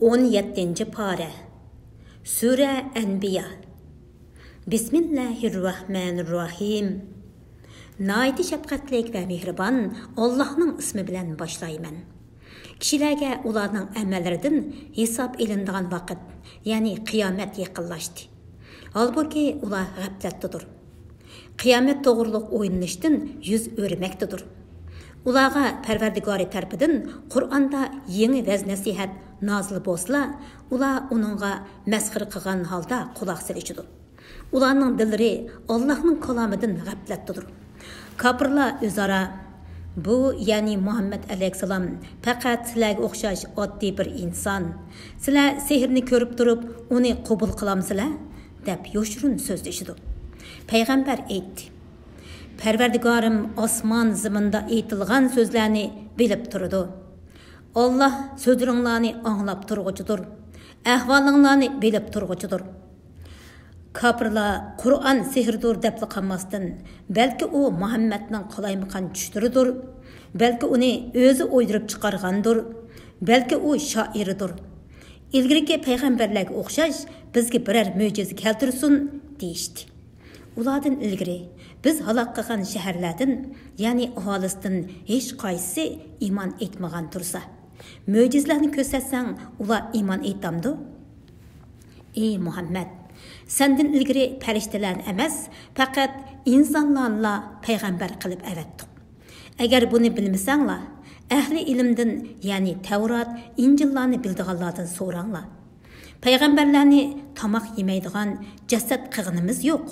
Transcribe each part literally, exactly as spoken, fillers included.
ئون يەتتىنچى پارە. سۈرە ئەنبىيا. بىسمىللاھىررەھمانىررەھىم. ناھايىتى شەپقەتلىك ۋە مېھرىبان ئاللاھنىڭ ئىسمى بىلەن باشلايمەن. كىشىلەرگە ئۇلارنىڭ ئەمەللىرىدىن ھېساب ئېلىنىدىغان ۋاقىت، يەنى قىيامەت يېقىنلاشتى. ھالبۇكى، ئۇلار غەپلەتتىدۇر. قىيامەت توغرۇلۇق ئويلىنىشتىن يۈز ئۆرۈمەكتىدۇر. ئۇلارغا پەرۋەردىگارى تەرىپىدىن قۇرئاندا يېڭى ۋەز-نەسىھەت نازىل بولسىلا، ئۇلار ئۇنىڭغا مەسخىرە قىلغان ھالدا قۇلاق سېلىشىدۇ. ئۇلارنىڭ دىللىرى ئاللاھنىڭ كالامىدىن غەپلەتتىدۇر. كاپىرلار ئۆزئارا، «بۇ، يەنى مۇھەممەد ئەلەيھىسسالام، پەقەت سىلەرگە ئوخشاش ئاددىي بىر ئىنسان. سىلەر سېھىرنى كۆرۈپ تۇرۇپ، ئۇنى قوبۇل قىلامسىلەر؟» دەپ يوشۇرۇن سۆزلىشىدۇ. پەيغەمبەر ئېيتتى: «پەرۋەردىگارىم ئاسمان زېمىندا ئېيتىلغان سۆزلەرنى بىلىپ تۇرىدۇ. ئاللاھ سۆزلىرىڭلارنى ئاڭلاپ تۇرغۇچىدۇر، ئەھۋالىڭلارنى بىلىپ تۇرغۇچىدۇر.» كاپىرلار قۇرئان سېھىردۇر دەپلا قالماستىن، بەلكى ئۇ مۇھەممەدنىڭ قالايمىقان چۈشلىرىدۇر، بەلكى ئۇنى ئۆزى ئويدۇرۇپ چىقارغاندۇر، بەلكى ئۇ شائىردۇر، ئىلگىرىكى پەيغەمبەرلەرگە ئوخشاش بىزگە بىرەر مۆجىزە كەلتۈرسۇن، دېيىشتى. ئۇلاردىن ئىلگىرى بىز ھالاك قىلغان شەھەرلەردىن، يەنى ئاھالىسىدىن ھېچقايسىسى ئىمان ئېيتمىغان تۇرسا، مۆجىزىلەرنى كۆرسەتسەڭ، ئۇلار ئىمان ئېيتامدۇ؟ ئى مۇھەممەد، سەندىن ئىلگىرى پەرىشتىلەرنى ئەمەس، پەقەت ئىنسانلارنىلا پەيغەمبەر قىلىپ ئەۋەتتۇق. ئەگەر بۇنى بىلمىسەڭلار، ئەھلى ئىلىمدىن، يەنى تەۋرات، ئىنجىللارنى بىلىدىغانلاردىن سوراڭلار. پەيغەمبەرلەرنى تاماق يېمەيدىغان جەسەت قىلغىنىمىز يوق.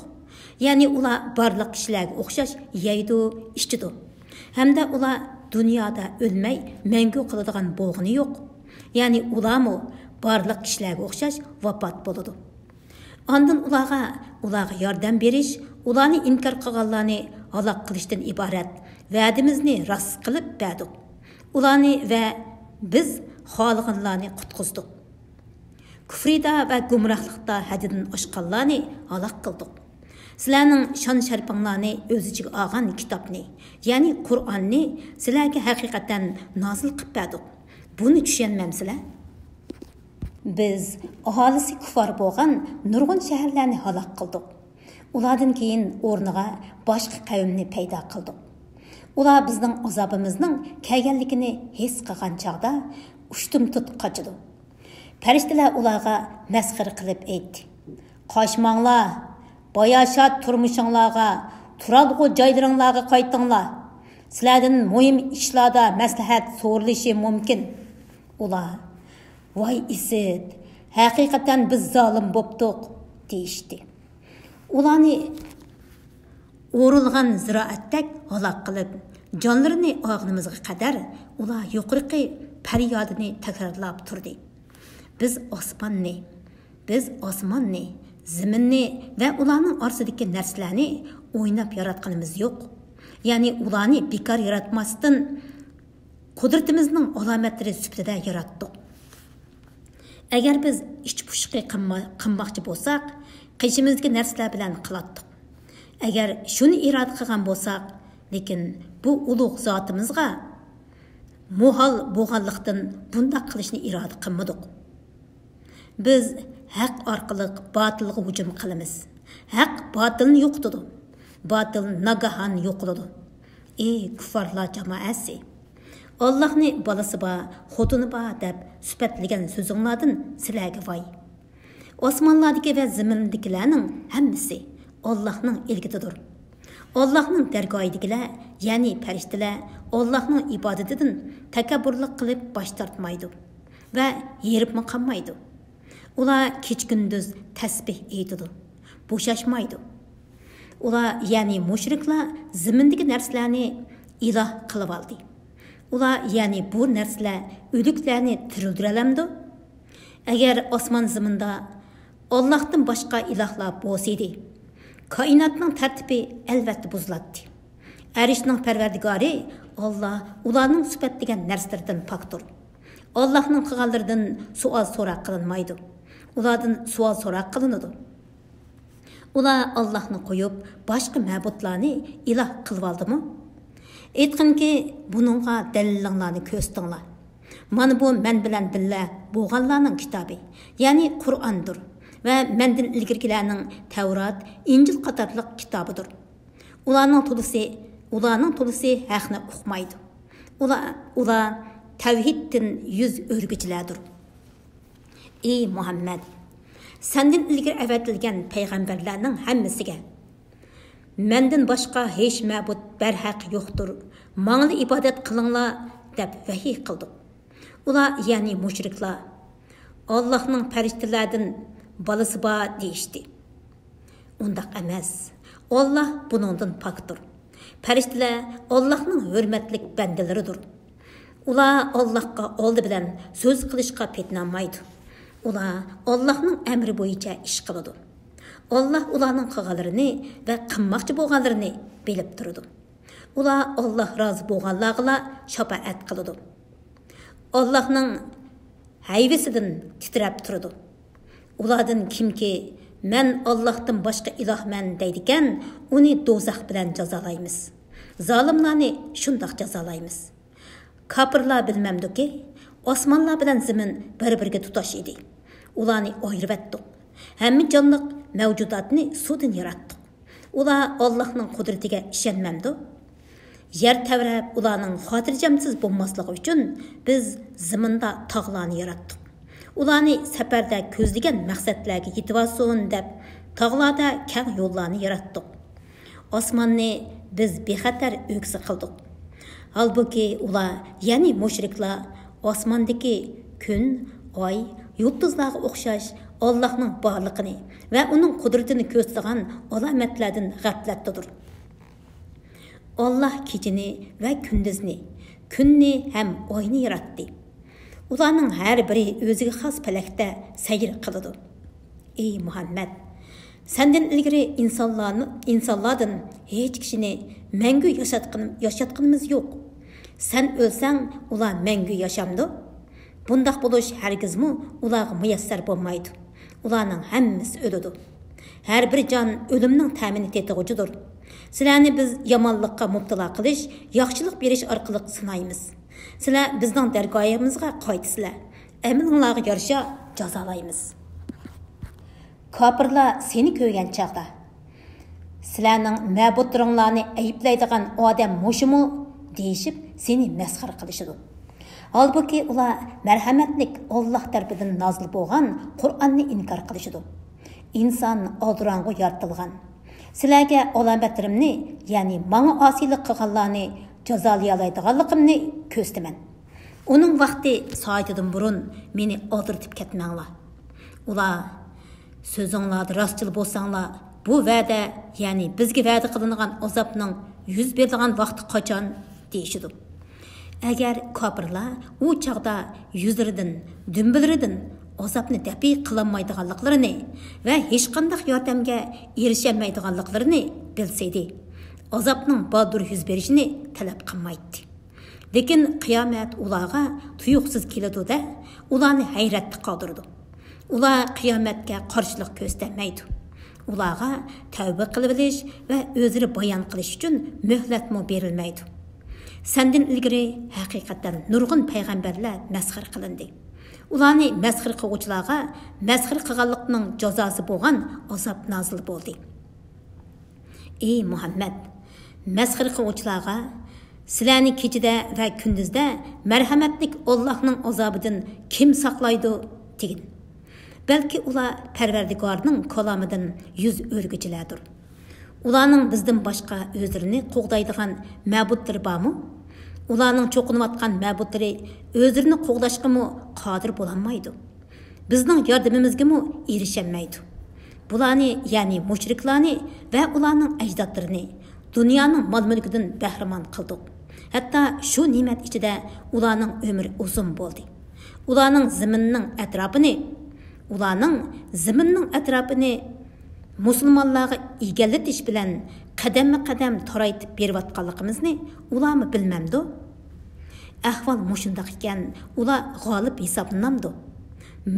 يەنى ئۇلار بارلىق كىشىلەرگە ئوخشاش يەيدۇ، ئىچىدۇ. ھەمدە ئۇلار دۇنيادا ئۆلمەي مەڭگۈ قالىدىغان بولغىنى يوق. يەنى ئۇلارمۇ بارلىق كىشىلەرگە ئوخشاش ۋاپات بولىدۇ. ئاندىن ئۇلارغا، ئۇلارغا ياردەم بېرىش، ئۇلارنى ئىنكار قىلغانلارنى ھالاك قىلىشتىن ئىبارەت ۋەدىمىزنى راست قىلىپ بەردۇق. ئۇلارنى ۋە بىز خالىغانلارنى قۇتقۇزدۇق. كۇفرىدا ۋە گۇمراھلىقتا ھەددىدىن ئاشقانلارنى ھالاك قىلدۇق. سىلەرنىڭ شان-شەرىپىڭلارنى ئۆز ئىچىگە ئالغان كىتابنى، يەنى قۇرئاننى سىلەرگە ھەقىقەتەن نازىل قىلىپ بەردۇق. بۇنى چۈشەنمەمسىلەر؟ بىز ئاھالىسى كۇفار بولغان نۇرغۇن شەھەرلەرنى ھالاك قىلدۇق. ئۇلاردىن كېيىن ئورنىغا باشقا قەۋمنى پەيدا قىلدۇق. ئۇلار بىزنىڭ ئازابىمىزنىڭ كەلگەنلىكىنى ھېس قىلغان چاغدا ئۇشتۇمتۇت قاچىدۇ. پەرىشتىلەر ئۇلارغا مەسخىرە قىلىپ ئېيتتى: «قاچماڭلار، باياشات تۇرمۇشۇڭلارغا، تۇرالغۇ جايلىرىڭلارغا قايتىڭلار. سىلەردىن مۇھىم ئىشلاردا مەسلىھەت سورىلىشى مۇمكىن.» ئۇلار: «ۋاي ئىسىت، ھەقىقەتەن بىز زالىم بوپتۇق» دېيىشتى. ئۇلارنى ئورۇلغان زىرائەتتەك ھالاك قىلىپ، جانلىرىنى ئالغىنىمىزغا قەدەر ئۇلار يۇقىرىقى پەريادىنى تەكرارلاپ تۇردى: «بىز ئاسماننى، بىز ئاسماننى، زېمىننى ۋە ئۇلارنىڭ ئارىسىدىكى نەرسىلەرنى ئويناپ ياراتقىنىمىز يوق. يەنى ئۇلارنى بىكار ياراتماستىن، قۇدرىتىمىزنىڭ ئالامەتلىرى سۈپىتىدە ياراتتۇق. ئەگەر بىز ئىچ پۇشۇقى قىلما-، قىلماقچى بولساق، قېشىمىزدىكى نەرسىلەر بىلەن قىلاتتۇق. ئەگەر شۇنى ئىرادە قىلغان بولساق، لېكىن بۇ ئۇلۇغ زاتىمىزغا مۇھال بولغانلىقتىن، بۇنداق قىلىشنى ئىرادە قىلمىدۇق. بىز ھەق ئارقىلىق باتىلغا ھۇجۇم قىلىمىز. ھەق باتىلنى يوقىتىدۇ. باتىل ناگاھان يوقىلىدۇ. ئى كۇففارلار جامائەسى! ئاللاھنى بالىسى بار، خوتۇنى بار دەپ سۈپەتلىگەن سۆزۈڭلاردىن سىلەرگە ۋاي! ئاسمانلاردىكى ۋە زېمىندىكىلەرنىڭ ھەممىسى ئاللاھنىڭ ئىلكىدىدۇر. ئاللاھنىڭ دەرگاھىدىكىلەر، يەنى پەرىشتىلەر، ئاللاھنىڭ ئىبادىتىدىن تەكەببۇرلۇق قىلىپ باش تارتمايدۇ ۋە ھېرىپمۇ قالمايدۇ. ئۇلار كېچە-كۈندۈز تەسبىھ ئېيتىدۇ، بوشاشمايدۇ. ئۇلار، يەنى مۇشرىكلار، زېمىندىكى نەرسىلەرنى ئىلاھ قىلىۋالدى. ئۇلار، يەنى بۇ نەرسىلەر ئۆلۈكلەرنى تىرىلدۈرەلەمدۇ؟ ئەگەر ئاسمان-زېمىندا ئاللاھتىن باشقا ئىلاھلار بولسىدى، كائىناتنىڭ تەرتىپى ئەلۋەتتە بۇزۇلاتتى. ئەرشنىڭ پەرۋەردىگارى ئاللاھ ئۇلارنىڭ سۈپەتلىگەن نەرسىلىرىدىن پاكتۇر. ئاللاھنىڭ قىلغانلىرىدىن سوئال-سوراق قىلىنمايدۇ. ئۇلاردىن سوئال-سوراق قىلىنىدۇ. ئۇلار ئاللاھنى قويۇپ، باشقا مەبۇدلارنى ئىلاھ قىلىۋالدىمۇ؟ ئېيتقىنكى، بۇنىڭغا دەلىلىڭلارنى كۆرسىتىڭلار. مانا بۇ مەن بىلەن بىللە بولغانلارنىڭ كىتابى، يەنى قۇرئاندۇر ۋە مەندىن ئىلگىرىكىلەرنىڭ تەۋرات، ئىنجىل قاتارلىق كىتابىدۇر. ئۇلارنىڭ تولىسى، ئۇلارنىڭ تولىسى ھەقنى ئۇقمايدۇ. ئۇلار، ئۇلار تەۋھىدتىن يۈز ئۆرۈگۈچىلەردۇر. ئى مۇھەممەد! سەندىن ئىلگىرى ئەۋەتىلگەن پەيغەمبەرلەرنىڭ ھەممىسىگە، مەندىن باشقا ھېچ مەبۇد بەرھەق يوقتۇر، ماڭىلا ئىبادەت قىلىڭلار، دەپ ۋەھىي قىلدۇق. ئۇلار، يەنى مۇشرىكلار، ئاللاھنىڭ پەرىشتىلەردىن بالىسى بار دېيىشتى. ئۇنداق ئەمەس. ئاللاھ بۇنىڭدىن پاكتۇر. پەرىشتىلەر ئاللاھنىڭ ھۆرمەتلىك بەندىلىرىدۇر. ئۇلار ئاللاھقا ئالدى بىلەن سۆز قىلىشقا پېتىنالمايدۇ. ئۇلار ئاللاھنىڭ ئەمرى بويىچە ئىش قىلىدۇ. ئاللاھ ئۇلارنىڭ قىلغانلىرىنى ۋە قىلماقچى بولغانلىرىنى بىلىپ تۇرىدۇ. ئۇلار ئاللاھ رازى بولغانلارغىلا شاپائەت قىلىدۇ. ئاللاھنىڭ ھەيۋىسىدىن تىترەپ تۇرىدۇ. ئۇلاردىن كىمكى، «مەن ئاللاھتىن باشقا ئىلاھمەن» دەيدىكەن، ئۇنى دوزاخ بىلەن جازالايمىز. زالىملارنى شۇنداق جازالايمىز. كاپىرلار بىلمەمدۇكى، ئاسمانلار بىلەن زېمىن بىر-بىرىگە تۇتاش ئىدى. ئۇلارنى ئايرىۋەتتۇق. ھەممە جانلىق مەۋجۇداتنى سۇدىن ياراتتۇق. ئۇلار ئاللاھنىڭ قۇدرىتىگە ئىشەنمەمدۇ؟ يەر تەۋرەپ، ئۇلارنىڭ خاتىرجەمسىز بولماسلىقى ئۈچۈن بىز زېمىندا تاغلارنى ياراتتۇق. ئۇلارنى سەپەردە كۆزلىگەن مەقسەتلەرگە يېتىۋالسۇن دەپ، تاغلاردا كەڭ يوللارنى ياراتتۇق. ئاسماننى بىز بىخەتەر ئۆكسە قىلدۇق. ھالبۇكى، ئۇلار، يەنى مۇشرىكلار، ئاسماندىكى كۈن، ئاي، يۇلتۇزلارغا ئوخشاش ئاللاھنىڭ بارلىقىنى ۋە ئۇنىڭ قۇدرىتىنى كۆرسىتىدىغان ئالامەتلەردىن غەپلەتتىدۇر. ئاللاھ كېچىنى ۋە كۈندۈزنى، كۈننى ھەم ئاينى ياراتتى. ئۇلارنىڭ ھەر بىرى ئۆزىگە خاس پەلەكتە سەير قىلىدۇ. ئى مۇھەممەد! سەندىن ئىلگىرى ئىنسانلارنى، ئىنسانلاردىن ھېچ كىشىنى مەڭگۈ ياشاتقىن-، ياشاتقىنىمىز يوق. سەن ئۆلسەڭ، ئۇلار مەڭگۈ ياشامدۇ؟ بۇنداق بولۇش ھەرگىزمۇ ئۇلارغا مۇيەسسەر بولمايدۇ. ئۇلارنىڭ ھەممىسى ئۆلىدۇ. ھەر بىر جان ئۆلۈمنىڭ تەمىنى تېتىغۇچىدۇر. سىلەرنى بىز يامانلىققا مۇپتىلا قىلىش، ياخشىلىق بېرىش ئارقىلىق سىنايمىز. سىلەر بىزنىڭ دەرگاھىمىزغا قايتىسىلەر. ئەمىلىڭلارغا يارىشا جازالايمىز. كاپىرلار سېنى كۆرگەن چاغدا، «سىلەرنىڭ مەبۇدلىرىڭلارنى ئەيىبلەيدىغان ئادەم مۇشۇمۇ؟» دېيىشىپ، سېنى مەسخىرە قىلىشىدۇ. ھالبۇكى، ئۇلار مەرھەمەتلىك ئاللاھ تەرىپىدىن نازىل بولغان قۇرئاننى ئىنكار قىلىشىدۇ. ئىنسان ئالدىراڭغۇ يارىتىلغان. سىلەرگە ئالامەتلىرىمنى، يەنى ماڭا ئاسىيلىق قىلغانلارنى جازالىيالايدىغانلىقىمنى كۆرسىتىمەن. ئۇنىڭ ۋاقتى سائىتىدىن بۇرۇن مېنى ئالدىرىتىپ كەتمەڭلار. ئۇلار، «سۆزۈڭلاردا راستچىل بولساڭلار، بۇ ۋەدە، يەنى بىزگە ۋەدە قىلىنغان ئازابنىڭ يۈز بېرىدىغان ۋاقتى قاچان؟» دېيىشىدۇ. ئەگەر كاپىرلار ئۇ چاغدا يۈزلىرىدىن، دۈمبىلىرىدىن ئازابنى دەپئى قىلالمايدىغانلىقلىرىنى ۋە ھېچقانداق ياردەمگە ئېرىشەلمەيدىغانلىقلىرىنى بىلسىدى، ئازابنىڭ بالدۇر يۈز بېرىشىنى تەلەپ قىلمايتتى. لېكىن قىيامەت ئۇلارغا تۇيۇقسىز كېلىدۇ-دە، ئۇلارنى ھەيرەتتە قالدۇرىدۇ. ئۇلار قىيامەتكە قارشىلىق كۆرسىتەلمەيدۇ. ئۇلارغا تەۋبە قىلىۋېلىش ۋە ئۆزرە بايان قىلىش ئۈچۈن مۆھلەتمۇ بېرىلمەيدۇ. سەندىن ئىلگىرى ھەقىقەتەن نۇرغۇن پەيغەمبەرلەر مەسخىرە قىلىندى. ئۇلارنى مەسخىرە قىلغۇچىلارغا مەسخىرە قىلغانلىقنىڭ جازاسى بولغان ئازاب نازىل بولدى. ئى مۇھەممەد! مەسخىرە قىلغۇچىلارغا، «سىلەرنى كېچىدە ۋە كۈندۈزدە مەرھەمەتلىك ئاللاھنىڭ ئازابىدىن كىم ساقلايدۇ؟» دېگىن. بەلكى ئۇلار پەرۋەردىگارنىڭ كالامىدىن يۈز ئۆرۈگۈچىلەردۇر. ئۇلارنىڭ بىزدىن باشقا ئۆزلىرىنى قوغدايدىغان مەبۇدلىرى بارمۇ؟ ئۇلارنىڭ چوقۇنۇۋاتقان مەبۇدلىرى ئۆزلىرىنى قوغداشقىمۇ قادىر بولالمايدۇ. بىزنىڭ ياردىمىمىزگىمۇ ئېرىشەلمەيدۇ. بۇلارنى، يەنى مۇشرىكلارنى ۋە ئۇلارنىڭ ئەجدادلىرىنى دۇنيانىڭ مال-مۈلكىدىن بەھرىمەن قىلدۇق. ھەتتا شۇ نېمەت ئىچىدە ئۇلارنىڭ ئۆمرى ئۇزۇن بولدى. ئۇلارنىڭ زېمىننىڭ ئەتراپىنى، ئۇلارنىڭ زېمىننىڭ ئەتراپىنى مۇسۇلمانلارغا ئىگىلىتىش بىلەن قەدەممۇ قەدەم تارايتىپ بېرىۋاتقانلىقىمىزنى ئۇلارمۇ بىلمەمدۇ؟ ئەھۋال مۇشۇنداق ئىكەن، ئۇلار غالىب ھېسابلىنامدۇ؟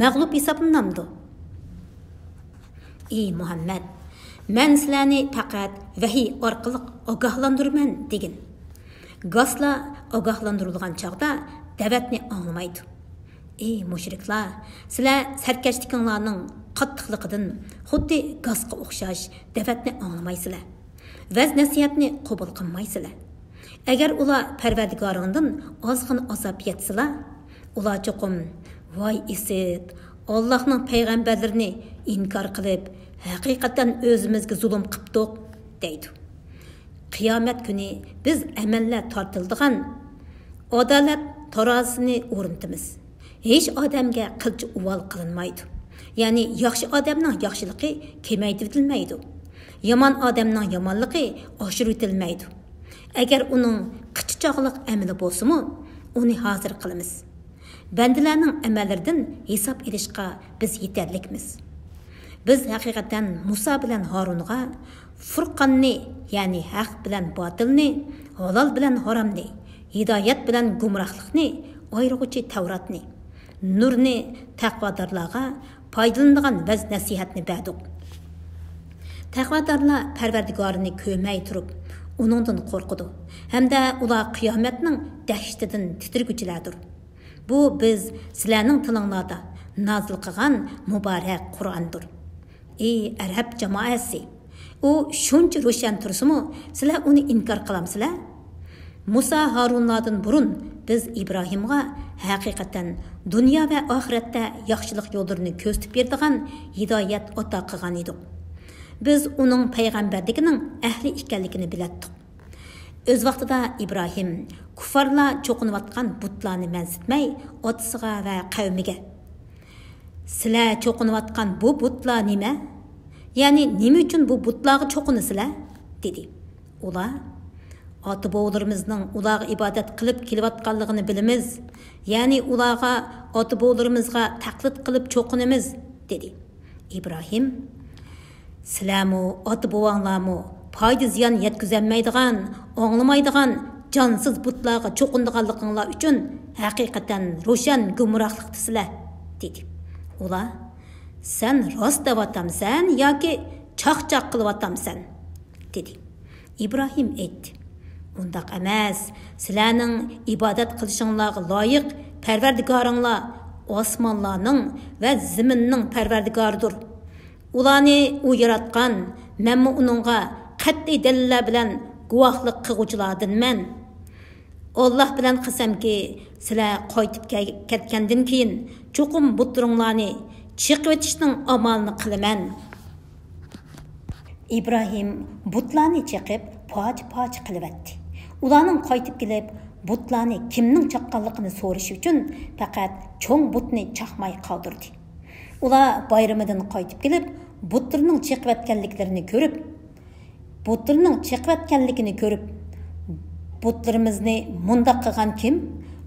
مەغلۇپ ھېسابلىنامدۇ؟ ئى مۇھەممەد! مەن سىلەرنى پەقەت ۋەھىي ئارقىلىق ئاگاھلاندۇرىمەن، دېگىن. گاسلا ئاگاھلاندۇرۇلغان چاغدا دەۋەتنى ئاڭلىمايدۇ. ئى مۇشرىكلار، سىلەر سەركەشلىكىڭلارنىڭ قاتتىقلىقىدىن خۇددى گاسقا ئوخشاش دەۋەتنى ئاڭلىمايسىلەر. ۋەز-نەسىھەتنى قوبۇل قىلمايسىلەر. ئەگەر ئۇلار پەرۋەردىگارىڭدىن ئازغىنا ئازاب يەتسىلا، ئۇلار چوقۇم، ۋاي ئىسىت، ئاللاھنىڭ پەيغەمبەرلىرىنى ئىنكار قىلىپ، ھەقىقەتەن ئۆزىمىزگە زۇلۇم قىپتۇق، دەيدۇ. قىيامەت كۈنى بىز ئەمەللەر تارتىلىدىغان ئادالەت تارازىسىنى ئورنىتىمىز. ھېچ ئادەمگە قىلچە ئۇۋال قىلىنمايدۇ. يەنى ياخشى ئادەمنىڭ ياخشىلىقى كېمەيتىۋېتىلمەيدۇ. يامان ئادەمنىڭ يامانلىقى ئاشۇرۇۋېتىلمەيدۇ. ئەگەر ئۇنىڭ قىچا چاغلىق ئەمىلى بولسىمۇ، ئۇنى ھازىر قىلىمىز. بەندىلەرنىڭ ئەمەللىرىدىن ھېساب ئېلىشقا بىز يېتەرلىكمىز. بىز ھەقىقەتەن مۇسا بىلەن ھارۇنغا فۇرقاننى، يەنى ھەق بىلەن باتىلنى، ھالال بىلەن ھارامنى، ھىدايەت بىلەن گۇمراھلىقنى ئايرىغۇچى تەۋراتنى، نۇرنى، تەقۋادارلارغا پايدىلىنىدىغان ۋەز-نەسىھەتنى بەردۇق. تەقۋادارلار پەرۋەردىگارىنى كۆرمەي تۇرۇپ، ئۇنىڭدىن قورقىدۇ ھەمدە ئۇلار قىيامەتنىڭ دەھشىتىدىن تىترىگۈچىلەردۇر. بۇ بىز سىلەرنىڭ تىلىڭلاردا نازىل قىلغان مۇبارەك قۇرئاندۇر. ئى ئەرەب جامائەسى! ئۇ شۇنچە روشەن تۇرسىمۇ، سىلەر ئۇنى ئىنكار قىلامسىلەر؟ مۇسا ھارۇنلاردىن بۇرۇن بىز ئىبراھىمغا ھەقىقەتەن دۇنيا ۋە ئاخىرەتتە ياخشىلىق يوللىرىنى كۆرسىتىپ بېرىدىغان ھىدايەت ئاتا قىلغان ئىدۇق. بىز ئۇنىڭ پەيغەمبەرلىكىنىڭ ئەھلى ئىكەنلىكىنى بىلەتتۇق. ئۆز ۋاقتىدا ئىبراھىم كۇففارلار چوقۇنۇۋاتقان بۇتلارنى مەنسىتمەي، ئاتىسىغا ۋە قەۋمىگە، سىلەر چوقۇنۇۋاتقان بۇ بۇتلار نېمە؟ يەنى نېمە ئۈچۈن بۇ بۇتلارغا چوقۇنىسىلەر؟ دېدى. ئۇلار، ئاتا-بوۋىلىرىمىزنىڭ ئۇلارغا ئىبادەت قىلىپ كېلىۋاتقانلىقىنى بىلىمىز، يەنى ئۇلارغا، ئاتا-بوۋىلىرىمىزغا تەقلىد قىلىپ چوقۇنىمىز، دېدى. ئىبراھىم، سىلەرمۇ، ئاتا-بوۋاڭلارمۇ پايدا-زىيان يەتكۈزەلمەيدىغان، ئاڭلىمايدىغان، جانسىز بۇتلارغا چوقۇنىدىغانلىقىڭلار ئۈچۈن ھەقىقەتەن روشەن گۇمراھلىقتىسىلەر، دېدى. ئۇلار، سەن راست دەۋاتامسەن ياكى چاقچاق قىلىۋاتامسەن؟ دېدى. ئىبراھىم ئېيتتى، ئۇنداق ئەمەس، سىلەرنىڭ ئىبادەت قىلىشىڭلارغا لايىق پەرۋەردىگارىڭلار ئاسمانلارنىڭ ۋە زېمىننىڭ پەرۋەردىگارىدۇر. ئۇلارنى ئۇ ياراتقان، مەنمۇ ئۇنىڭغا قەتئىي دەلىللەر بىلەن گۇۋاھلىق قىلغۇچىلاردىنمەن. ئاللاھ بىلەن قەسەمكى، سىلەر قايتىپ كەل-، كەتكەندىن كېيىن، چوقۇم بۇتلىرىڭلارنى چېقىۋېتىشنىڭ ئامالىنى قىلىمەن. ئىبراھىم بۇتلارنى چېقىپ، پارچە-پارچە قىلىۋەتتى. ئۇلارنىڭ قايتىپ كېلىپ، بۇتلارنى كىمنىڭ چاققانلىقىنى سورىشى ئۈچۈن، پەقەت چوڭ بۇتنى چاقماي قالدۇردى. ئۇلار بايرىمىدىن قايتىپ كېلىپ، بۇتلىرىنىڭ چېقىۋەتكەنلىكلىرىنى كۆرۈپ، بۇتلىرىنىڭ چېقىۋەتكەنلىكىنى كۆرۈپ، بۇتلىرىمىزنى مۇنداق قىلغان كىم؟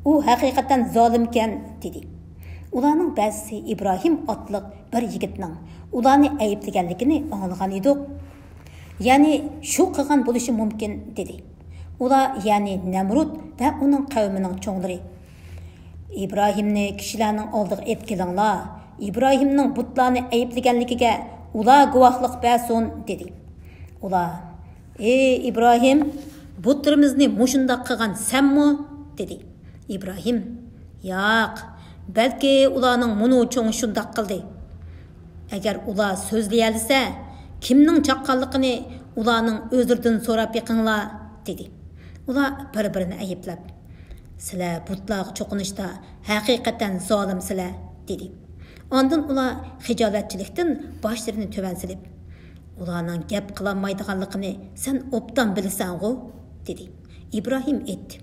ئۇ ھەقىقەتەن زالىمكەن، دېدى. ئۇلارنىڭ بەزىسى ئىبراھىم ئاتلىق بىر يىگىتنىڭ ئۇلارنى ئەيىبلىگەنلىكىنى ئاڭلىغان ئىدۇق. يەنى شۇ قىلغان بولۇشى مۇمكىن، دېدى. ئۇلار، يەنى نەمرۇت ۋە ئۇنىڭ قەۋمىنىڭ چوڭلىرى، ئىبراھىمنى كىشىلەرنىڭ ئالدىغا ئېلىپ كېلىڭلار، ئىبراھىمنىڭ بۇتلارنى ئەيىبلىگەنلىكىگە ئۇلار گۇۋاھلىق بەرسۇن، دېدى. ئۇلار، ئى ئىبراھىم، بۇتلىرىمىزنى مۇشۇنداق قىلغان سەنمۇ؟ دېدى. ئىبراھىم، ياق، بەلكى ئۇلارنىڭ مۇنۇ چوڭى شۇنداق قىلدى. ئەگەر ئۇلار سۆزلىيەلىسە، كىمنىڭ چاققانلىقىنى ئۇلارنىڭ ئۆزلىرىدىن سوراپ بېقىڭلار، دېدى. ئۇلار بىر-بىرىنى ئەيىبلەپ، سىلەر بۇتلارغا چوقۇنۇشتا ھەقىقەتەن زالىمسىلەر، دېدى. ئاندىن ئۇلار خىجالەتچىلىكتىن باشلىرىنى تۆۋەن سېلىپ، ئۇلارنىڭ گەپ قىلالمايدىغانلىقىنى سەن ئوبدان بىلىسەنغۇ؟ دېدى. ئىبراھىم ئېيتتى،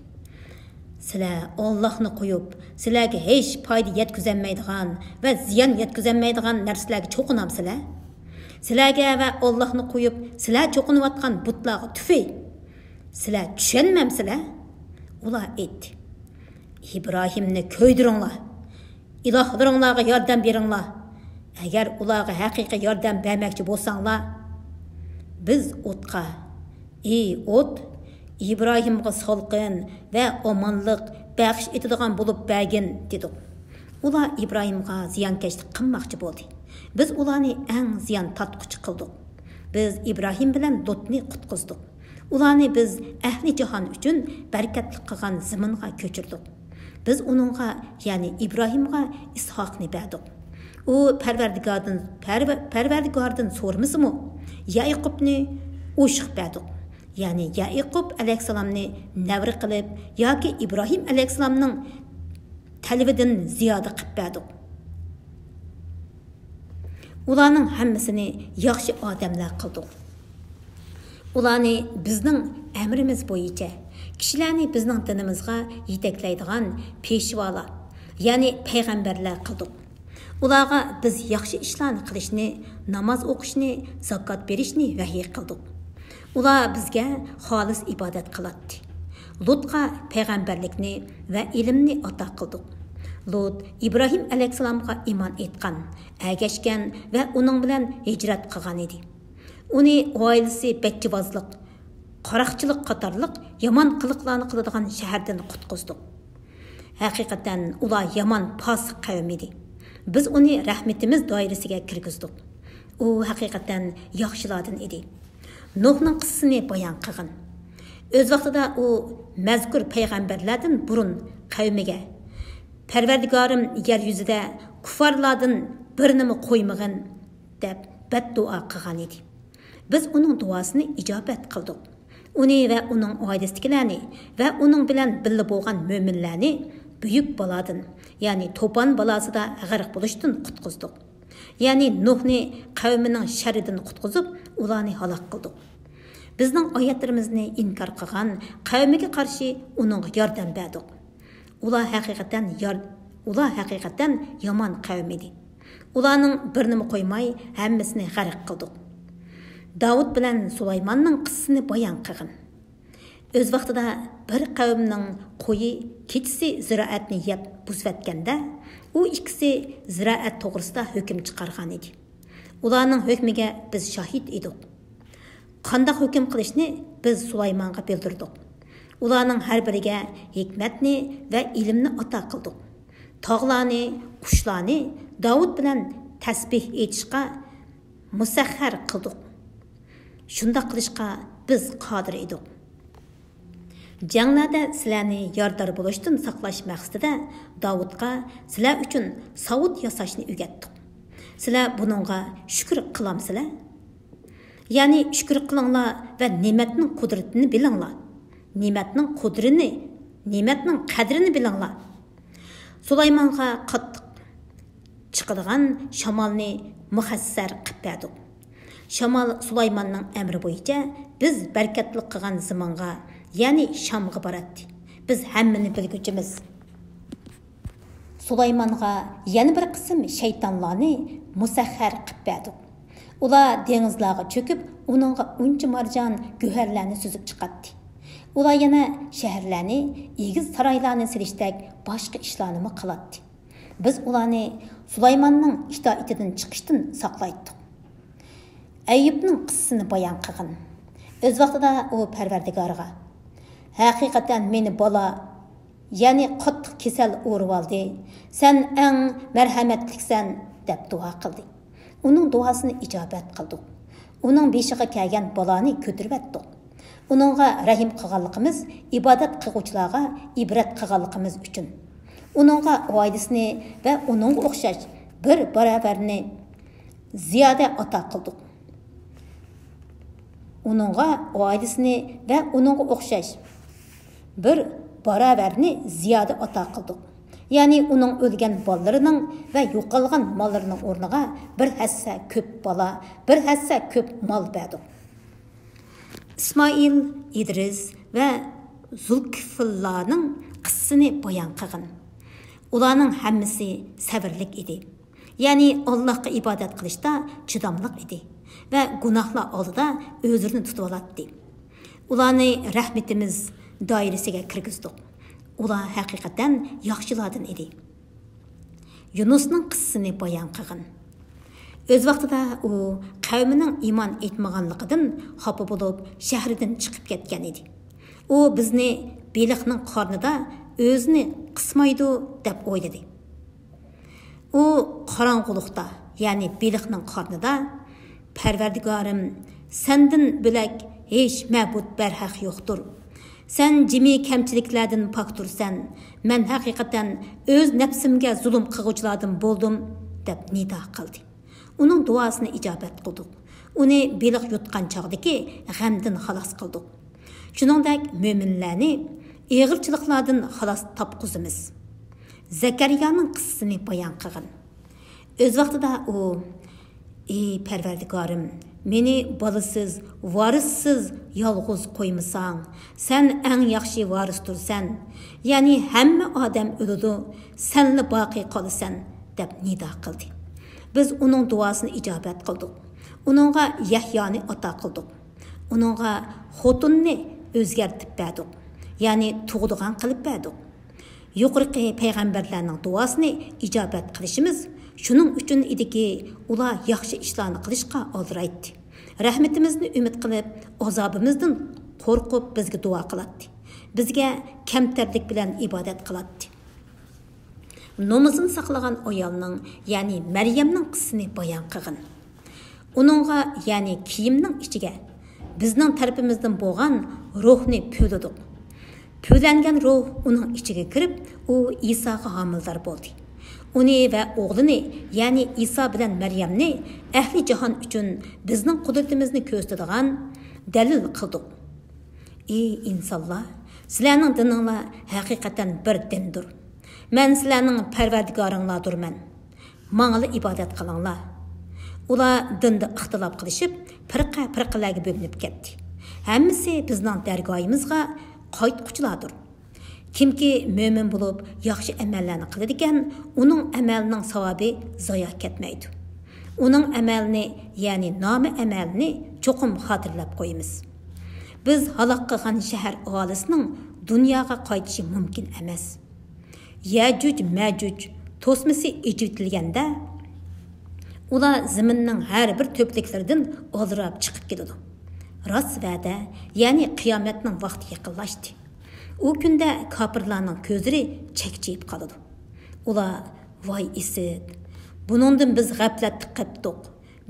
سىلەر ئاللاھنى قويۇپ، سىلەرگە ھېچ پايدا يەتكۈزەلمەيدىغان ۋە زىيان يەتكۈزەلمەيدىغان نەرسىلەرگە چوقۇنامسىلەر؟ سىلەرگە ۋە ئاللاھنى قويۇپ، سىلەر چوقۇنۇۋاتقان بۇتلارغا تۈفى! سىلەر چۈشەنمەمسىلەر؟ ئۇلار ئېيتتى، ئىبراھىمنى كۆيدۈرۈڭلار! ئىلاھلىرىڭلارغا ياردەم بېرىڭلار! ئەگەر ئۇلارغا ھەقىقىي ياردەم بەرمەكچى بولساڭلار، بىز ئوتقا، ئى ئوت، ئىبراھىمغا سالقىن ۋە ئامانلىق بەخش ئېتىدىغان بولۇپ بەرگىن، دېدۇق. ئۇلار ئىبراھىمغا زىيانكەشلىك قىلماقچى بولدى. بىز ئۇلارنى ئەڭ زىيان تارتقۇچى قىلدۇق. بىز ئىبراھىم بىلەن لۇتنى قۇتقۇزدۇق. ئۇلارنى بىز ئەھلى جاھان ئۈچۈن بەرىكەتلىك قىلغان زېمىنغا كۆچۈردۇق. بىز ئۇنىڭغا، يەنى ئىبراھىمغا ئىسھاقنى بەردۇق. ئۇ پەرۋەردىگاردىن، پەرۋە-، پەرۋەردىگاردىن سورىمىسىمۇ، يەئىقۇبنى ئوشۇق بەردۇق. يەنى يەئىقۇب ئەلەيھىسسالامنى نەۋرە قىلىپ ياكى ئىبراھىم ئەلەيھىسسالامنىڭ تەلىپىدىن زىيادە قىلىپ بەردۇق. ئۇلارنىڭ ھەممىسىنى ياخشى ئادەملەر قىلدۇق. ئۇلارنى بىزنىڭ ئەمرىمىز بويىچە، كىشىلەرنى بىزنىڭ دىنىمىزغا يېتەكلەيدىغان پېشۋالار، يەنى پەيغەمبەرلەر قىلدۇق. ئۇلارغا بىز ياخشى ئىشلارنى قىلىشنى، ناماز ئوقۇشنى، زاكات بېرىشنى ۋەھىي قىلدۇق. ئۇلار بىزگە خالىس ئىبادەت قىلاتتى. لۇتقا پەيغەمبەرلىكنى ۋە ئىلىمنى ئاتا قىلدۇق. لۇت ئىبراھىم ئەلەيھىسسالامغا ئىمان ئېيتقان، ئەگەشكەن ۋە ئۇنىڭ بىلەن ھىجرەت قىلغان ئىدى. ئۇنى ئائىلىسى بەچچىۋازلىق، قاراقچىلىق قاتارلىق يامان قىلىقلارنى قىلىدىغان شەھەردىن قۇتقۇزدۇق. ھەقىقەتەن ئۇلار يامان پاسىق قەۋم ئىدى. بىز ئۇنى رەھمىتىمىز دائىرىسىگە كىرگۈزدۇق. ئۇ ھەقىقەتەن ياخشىلاردىن ئىدى. نۇھنىڭ قىسسىسىنى بايان قىلغىن. ئۆز ۋاقتىدا ئۇ مەزكۇر پەيغەمبەرلەردىن بۇرۇن قەۋمىگە، پەرۋەردىگارىم يەر يۈزىدە كۇففارلاردىن بىرىنىمۇ قويمىغىن، دەپ بەددۇئا قىلغان ئىدى. بىز ئۇنىڭ دۇئاسىنى ئىجابەت قىلدۇق. ئۇنى ۋە ئۇنىڭ ئائىلىسىدىكىلەرنى ۋە ئۇنىڭ بىلەن بىللە بولغان مۆمىنلەرنى بۈيۈك بالادىن، يەنى توپان بالاسىدا غەرق بولۇشتىن قۇتقۇزدۇق. يەنى نۇھنى قەۋمىنىڭ شەررىدىن قۇتقۇزۇپ، ئۇلارنى ھالاك قىلدۇق. بىزنىڭ ئايەتلىرىمىزنى ئىنكار قىلغان قەۋمىگە قارشى ئۇنىڭغا ياردەم بەردۇق. ئۇلار ھەقىقەتەن يار-، ئۇلار ھەقىقەتەن يامان قەۋم ئىدى. ئۇلارنىڭ بىرىنىمۇ قويماي، ھەممىسىنى غەرق قىلدۇق. داۋۇت بىلەن سۇلايماننىڭ قىسسىسىنى بايان قىلغىن. ئۆز ۋاقتىدا بىر قەۋمنىڭ قويى كېچىسى زىرائەتنى يەپ بۇزۇۋەتكەندە، ئۇ ئىككىسى زىرائەت توغرىسىدا ھۆكۈم چىقارغان ئىدى. ئۇلارنىڭ ھۆكمىگە بىز شاھىت ئىدۇق. قانداق ھۆكۈم قىلىشنى بىز سۇلايمانغا بىلدۈردۇق. ئۇلارنىڭ ھەر بىرىگە ھېكمەتنى ۋە ئىلىمنى ئاتا قىلدۇق. تاغلارنى، قۇشلارنى داۋۇت بىلەن تەسبىھ ئېيتىشقا مۇسەخخەر قىلدۇق. شۇنداق قىلىشقا بىز قادىر ئىدۇق. جەڭلەردە سىلەرنى يارىدار بولۇشتىن ساقلاش مەقسىتىدە داۋۇتقا سىلەر ئۈچۈن ساۋۇت ياساشنى ئۆگەتتۇق. سىلەر بۇنىڭغا شۈكۈر قىلامسىلەر؟ يەنى شۈكۈر قىلىڭلار ۋە نېمەتنىڭ قۇدرىتىنى بىلىڭلار. نېمەتنىڭ قۇدرىنى، نېمەتنىڭ قەدرىنى بىلىڭلار. سۇلايمانغا قاتتىق چىقىدىغان شامالنى مۇخەسسەر قىلىپ بەردۇق. شامال سۇلايماننىڭ ئەمرى بويىچە بىز بەرىكەتلىك قىلغان زېمىنغا، يەنى شامغا باراتتى. بىز ھەممىنى بىلگۈچىمىز. سۇلايمانغا يەنە بىر قىسىم شەيتانلارنى مۇسەخخەر قىلىپ بەردۇق. ئۇلار دېڭىزلارغا چۆكۈپ، ئۇنىڭغا ئۇنچە مارجان، گۆھەرلەرنى سۈزۈپ چىقاتتى. ئۇلار يەنە شەھەرلەرنى، ئېگىز سارايلارنى سېلىشتەك باشقا ئىشلارنىمۇ قىلاتتى. بىز ئۇلارنى سۇلايماننىڭ ئىتائىتىدىن چىقىشتىن ساقلايتتۇق. ئەييۇبنىڭ قىسسىسىنى بايان قىلغىن. ئۆز ۋاقتىدا ئۇ پەرۋەردىگارىغا، ھەقىقەتەن مېنى بالا، يەنى قاتتىق كېسەل ئۇرۇۋالدى، سەن ئەڭ مەرھەمەتلىكسەن، دەپ دۇئا قىلدى. ئۇنىڭ دۇئاسىنى ئىجابەت قىلدۇق. ئۇنىڭ بېشىغا كەلگەن بالانى كۆتۈرۈۋەتتۇق. ئۇنىڭغا رەھىم قىلغانلىقىمىز، ئىبادەت قىلغۇچىلارغا ئىبرەت قىلغانلىقىمىز ئۈچۈن. ئۇنىڭغا ئائىلىسىنى ۋە ئۇنىڭغا ئوخشاش بىر باراۋەرنى زىيادە ئاتا قىلدۇق. ئۇنىڭغا ئائىلىسىنى ۋە ئۇنىڭغا ئوخشاش بىر باراۋەرنى زىيادە ئاتا قىلدۇق. يەنى ئۇنىڭ ئۆلگەن بالىلىرىنىڭ ۋە يوقالغان ماللىرىنىڭ ئورنىغا بىر ھەسسە كۆپ بالا، بىر ھەسسە كۆپ مال بەردۇق. ئىسمائىل، ئىدرىس ۋە زۇلكىفللانىڭ قىسسىسىنى بايان قىلغىن. ئۇلارنىڭ ھەممىسى سەۋرلىك ئىدى. يەنى ئاللاھقا ئىبادەت قىلىشتا چىداملىق ئىدى ۋە گۇناھلار ئالدىدا ئۆزلىرىنى تۇتۇۋالاتتى. ئۇلارنى رەھمىتىمىز دائىرىسىگە كىرگۈزدۇق. ئۇلار ھەقىقەتەن ياخشىلاردىن ئىدى. يۇنۇسنىڭ قىسسىسىنى بايان قىلغىن. ئۆز ۋاقتىدا ئۇ قەۋمىنىڭ ئىمان ئېيتمىغانلىقىدىن خاپا بولۇپ، شەھىرىدىن چىقىپ كەتكەن ئىدى. ئۇ بىزنى بېلىقنىڭ قارنىدا ئۆزىنى قىسمايدۇ دەپ ئويلىدى. ئۇ قاراڭغۇلۇقتا، يەنى بېلىقنىڭ قارنىدا، پەرۋەردىگارىم، سەندىن بۆلەك ھېچ مەبۇد بەرھەق يوقتۇر. سەن جىمى كەمچىلىكلەردىن پاكتۇرسەن، مەن ھەقىقەتەن ئۆز نەپسىمگە زۇلۇم قىلغۇچىلاردىن بولدۇم، دەپ نىدا قىلدى. ئۇنىڭ دۇئاسىنى ئىجابەت قىلدۇق. ئۇنى بېلىق يۇتقان چاغدىكى غەمدىن خالاس قىلدۇق. شۇنىڭدەك مۆمىنلەرنى ئېغىرچىلىقلاردىن خالاس تاپقۇزىمىز. زەكەرىيانىڭ قىسسىسىنى بايان قىلغىن. ئۆز ۋاقتىدا ئۇ، ئى پەرۋەردىگارىم، مېنى بالىسىز، ۋارىسسىز يالغۇز قويمىساڭ، سەن ئەڭ ياخشى ۋارىستۇرسەن، يەنى ھەممە ئادەم ئۆلىدۇ، سەنلا باقىي قالىسەن، دەپ نىدا قىلدى. بىز ئۇنىڭ دۇئاسىنى ئىجابەت قىلدۇق. ئۇنىڭغا يەھيانى ئاتا قىلدۇق. ئۇنىڭغا خوتۇننى ئۆزگەرتىپ بەردۇق، يەنى تۇغىدىغان قىلىپ بەردۇق. يۇقىرىقى پەيغەمبەرلەرنىڭ دۇئاسىنى ئىجابەت قىلىشىمىز شۇنىڭ ئۈچۈن ئىدىكى، ئۇلار ياخشى ئىشلارنى قىلىشقا ئالدىرايتتى. رەھمىتىمىزنى ئۈمىد قىلىپ، ئازابىمىزدىن قورقۇپ بىزگە دۇئا قىلاتتى. بىزگە كەمتەرلىك بىلەن ئىبادەت قىلاتتى. نومۇسىنى ساقلىغان ئايالنىڭ، يەنى مەريەمنىڭ قىسسىسىنى بايان قىلغىن. ئۇنىڭغا، يەنى كىيىمنىڭ ئىچىگە بىزنىڭ تەرىپىمىزدىن بولغان روھنى پۈۋلىدۇق. پۈۋلەنگەن روھ ئۇنىڭ ئىچىگە كىرىپ، ئۇ ئىساغا ھامىلىدار بولدى. ئۇنى ۋە ئوغلىنى، يەنى ئىسا بىلەن مەريەمنى ئەھلى جاھان ئۈچۈن بىزنىڭ قۇدرىتىمىزنى كۆرسىتىدىغان دەلىل قىلدۇق. ئى ئىنسانلار، سىلەرنىڭ دىنىڭلار ھەقىقەتەن بىر دىندۇر. مەن سىلەرنىڭ پەرۋەردىگارىڭلاردۇرمەن. ماڭىلا ئىبادەت قىلىڭلار. ئۇلار دىندا ئىختىلاپ قىلىشىپ، پىرقە-پىرقىلەرگە بۆلۈنۈپ كەتتى. ھەممىسى بىزنىڭ دەرگاھىمىزغا قايتقۇچىلاردۇر. كىمكى مۆمىن بولۇپ، ياخشى ئەمەللەرنى قىلىدىكەن، ئۇنىڭ ئەمەلىنىڭ ساۋابى زايا كەتمەيدۇ. ئۇنىڭ ئەمەلىنى، يەنى نامە ئەمەلىنى چوقۇم خاتىرىلەپ قويىمىز. بىز ھالاك قىلغان شەھەر ئاھالىسىنىڭ دۇنياغا قايتىشى مۇمكىن ئەمەس. يەجۈج مەجۈج توسمىسى ئېچىۋېتىلگەندە، ئۇلار زېمىننىڭ ھەر بىر تۆپىلىكلىرىدىن ئالدىراپ چىقىپ كېلىدۇ. راست ۋەدە، يەنى قىيامەتنىڭ ۋاقتى يېقىنلاشتى. ئۇ كۈندە كاپىرلارنىڭ كۆزلىرى چەكچىيىپ قالىدۇ. ئۇلار، ۋاي ئىسىت! بۇنىڭدىن بىز غەپلەتتە قېپتۇق.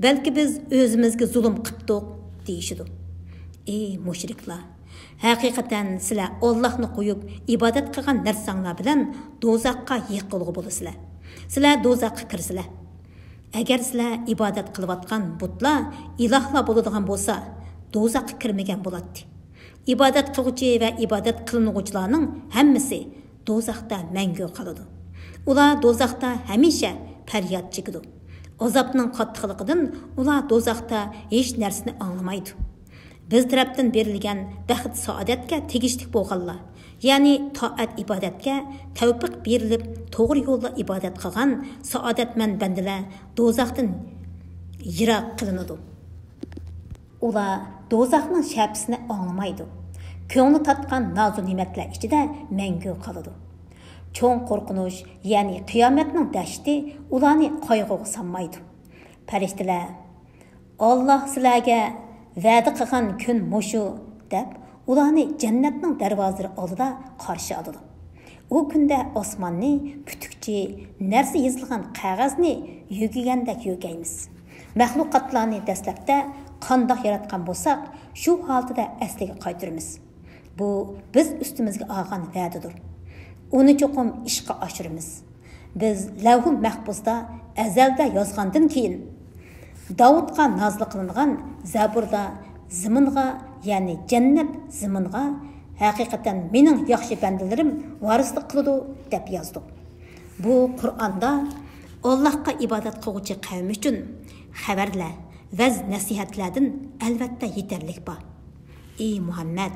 بەلكى بىز ئۆزىمىزگە زۇلۇم قىپتۇق، دېيىشىدۇ. ئى مۇشرىكلار! ھەقىقەتەن سىلەر ئاللاھنى قويۇپ ئىبادەت قىلغان نەرسەڭلار بىلەن دوزاخقا يېقىلغۇ بولىسىلەر. سىلەر دوزاخقا كىرىسىلەر. ئەگەر سىلەر ئىبادەت قىلىۋاتقان بۇتلار ئىلاھلار بولىدىغان بولسا، دوزاخقا كىرمىگەن بولاتتى. ئىبادەت قىلغۇچى ۋە ئىبادەت قىلىنغۇچىلارنىڭ ھەممىسى دوزاختا مەڭگۈ قالىدۇ. ئۇلار دوزاختا ھەمىشە پەرياد چېكىدۇ. ئازابنىڭ قاتتىقلىقىدىن ئۇلار دوزاختا ھېچ نەرسىنى ئاڭلىمايدۇ. بىز تەرەپتىن بېرىلگەن بەخت-سائادەتكە تېگىشلىك بولغانلار، يەنى تائەت-ئىبادەتكە تەۋپىق بېرىلىپ، توغرا يولدا ئىبادەت قىلغان سائادەتمەن بەندىلەر دوزاختىن يىراق قىلىنىدۇ. ئۇلار دوزاخنىڭ شەپىسىنى ئاڭلىمايدۇ. كۆڭلى تارتقان نازۇ نېمەتلەر ئىچىدە مەڭگۈ قالىدۇ. چوڭ قورقۇنچ، يەنى قىيامەتنىڭ دەھشىتى ئۇلارنى قايغۇغا سالمايدۇ. پەرىشتىلەر، ئاللاھ سىلەرگە ۋەدە قىلغان كۈن مۇشۇ، دەپ، ئۇلارنى جەننەتنىڭ دەرۋازىلىرى ئالدىدا قارشى ئالىدۇ. ئۇ كۈندە ئاسماننى پۈتۈكچى نەرسە يېزىلغان قەغەزنى يۆگىگەندەك يۆگەيمىز. مەخلۇقاتلارنى دەسلەپتە قانداق ياراتقان بولساق، شۇ ھالىتىدە ئەسلىگە قايتۇرىمىز. بۇ بىز ئۈستىمىزگە ئالغان ۋەدىدۇر. ئۇنى چوقۇم ئىشقا ئاشۇرىمىز. بىز لەۋھۇل مەھپۇزدا ئەزەلدە يازغاندىن كېيىن، داۋۇتقا نازىل قىلىنغان زەبۇردا زېمىنغا، يەنى جەننەت زېمىنغا، ھەقىقەتەن مېنىڭ ياخشى بەندىلىرىم ۋارىسلىق قىلىدۇ، دەپ يازدۇق. بۇ قۇرئاندا ئاللاھقا ئىبادەت قىلغۇچى قەۋم ئۈچۈن خەۋەرلەر، ۋەز-نەسىھەتلەردىن ئەلۋەتتە يېتەرلىك بار. ئى مۇھەممەد،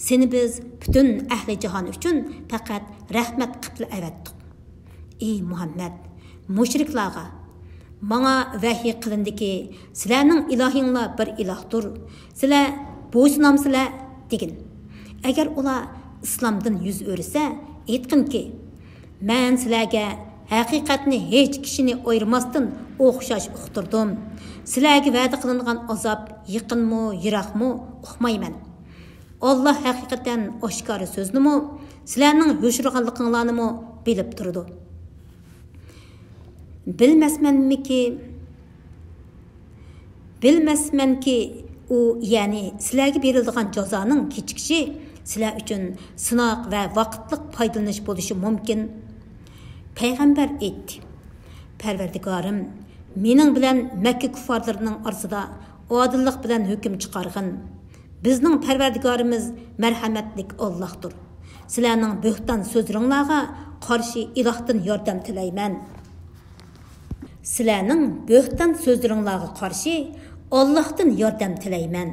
سېنى بىز پۈتۈن ئەھلى جاھان ئۈچۈن پەقەت رەھمەت قىپلا ئەۋەتتۇق. ئى مۇھەممەد، مۇشرىكلارغا، ماڭا ۋەھىي قىلىندىكى، سىلەرنىڭ ئىلاھىڭلار بىر ئىلاھتۇر، سىلەر بويسۇنامسىلەر؟ دېگىن. ئەگەر ئۇلار ئىسلامدىن يۈز ئۆرۈسە، ئېيتقىنكى، مەن سىلەرگە ھەقىقەتنى ھېچ كىشىنى ئايرىماستىن ئوخشاش ئۇقتۇردۇم. سىلەرگە ۋەدە قىلىنغان ئازاب يېقىنمۇ، يىراقمۇ ئۇقمايمەن. ئاللاھ ھەقىقەتەن ئاشكارا سۆزنىمۇ، سىلەرنىڭ يوشۇرغانلىقىڭلارنىمۇ بىلىپ تۇرىدۇ. بىلمەسمەنمىكى، بىلمەسمەنكى، ئۇ، يەنى سىلەرگە بېرىلىدىغان جازانىڭ كېچىكىشى سىلەر ئۈچۈن سىناق ۋە ۋاقىتلىق پايدىلىنىش بولۇشى مۇمكىن. پەيغەمبەر ئېيتتى، پەرۋەردىگارىم، مېنىڭ بىلەن مەككە كۇففارلىرىنىڭ ئارىسىدا ئادىللىق بىلەن ھۆكۈم چىقارغىن. بىزنىڭ پەرۋەردىگارىمىز مەرھەمەتلىك ئاللاھتۇر. سىلەرنىڭ بۆھتان سۆزلىرىڭلارغا قارشى ئىلاھتىن ياردەم تىلەيمەن. سىلەرنىڭ بۆھتان سۆزلىرىڭلارغا قارشى ئاللاھتىن ياردەم تىلەيمەن.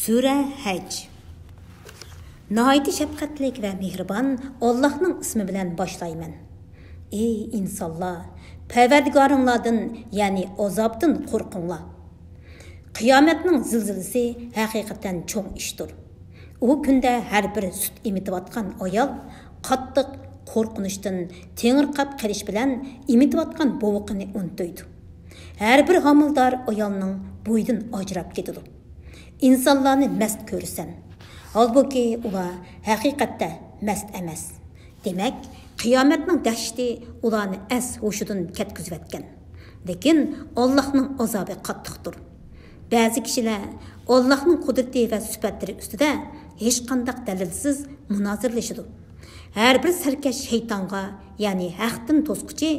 سۈرە ھەج. ناھايىتى شەپقەتلىك ۋە مېھرىبان ئاللاھنىڭ ئىسمى بىلەن باشلايمەن. ئەي ئىنسانلار، پەرۋەردىگارىڭلاردىن، يەنى ئازابتىن قورقۇڭلار. قىيامەتنىڭ زىلزىلىسى ھەقىقەتەن چوڭ ئىشتۇر. ئۇ كۈندە ھەر بىر سۈت ئېمىتىۋاتقان ئايال قاتتىق قورقۇنچتىن تېڭىرقاپ قېلىش بىلەن ئېمىتىۋاتقان بوۋىقىنى ئۇنتۇيدۇ. ھەر بىر ھامىلىدار ئايالنىڭ بويىدىن ئاجراپ كېتىدۇ. ئىنسانلارنى مەست كۆرىسەن. ھالبۇكى، ئۇلار ھەقىقەتتە مەست ئەمەس. دېمەك، قىيامەتنىڭ دەھشىتى ئۇلارنى ئەس ھوشىدىن كەتكۈزۈۋەتكەن. لېكىن ئاللاھنىڭ ئازابى قاتتىقتۇر. بەزى كىشىلەر ئاللاھنىڭ قۇدرىتى ۋە سۈپەتلىرى ئۈستىدە ھېچقانداق دەلىلسىز مۇنازىرىلىشىدۇ. ھەر بىر سەركەش شەيتانغا، يەنى ھەقتىن توسقۇچى،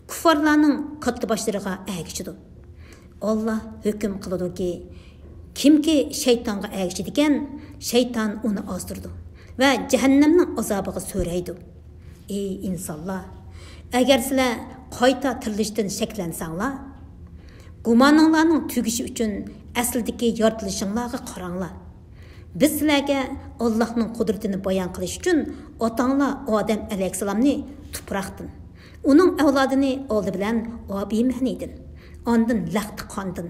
كۇففارلارنىڭ كاتتىباشلىرىغا ئەگىشىدۇ. ئاللاھ ھۆكۈم قىلىدۇكى، كىمكى شەيتانغا ئەگىشىدىكەن، شەيتان ئۇنى ئازدۇرىدۇ ۋە جەھەننەمنىڭ ئازابىغا سۆرەيدۇ. ئەي ئىنسانلار! ئەگەر سىلەر قايتا تىرىلىشتىن شەكلەنسەڭلار، گۇمانىڭلارنىڭ تۈگىشى ئۈچۈن ئەسلىدىكى يارىتىلىشىڭلارغا قاراڭلار. بىز سىلەرگە ئاللاھنىڭ قۇدرىتىنى بايان قىلىش ئۈچۈن ئاتاڭلار ئادەم ئەلەيھىسسالامنى تۇپراقتىن، ئۇنىڭ ئەۋلادىنى ئالدى بىلەن ئابىمەنىدىن، ئاندىن لەختە قاندىن،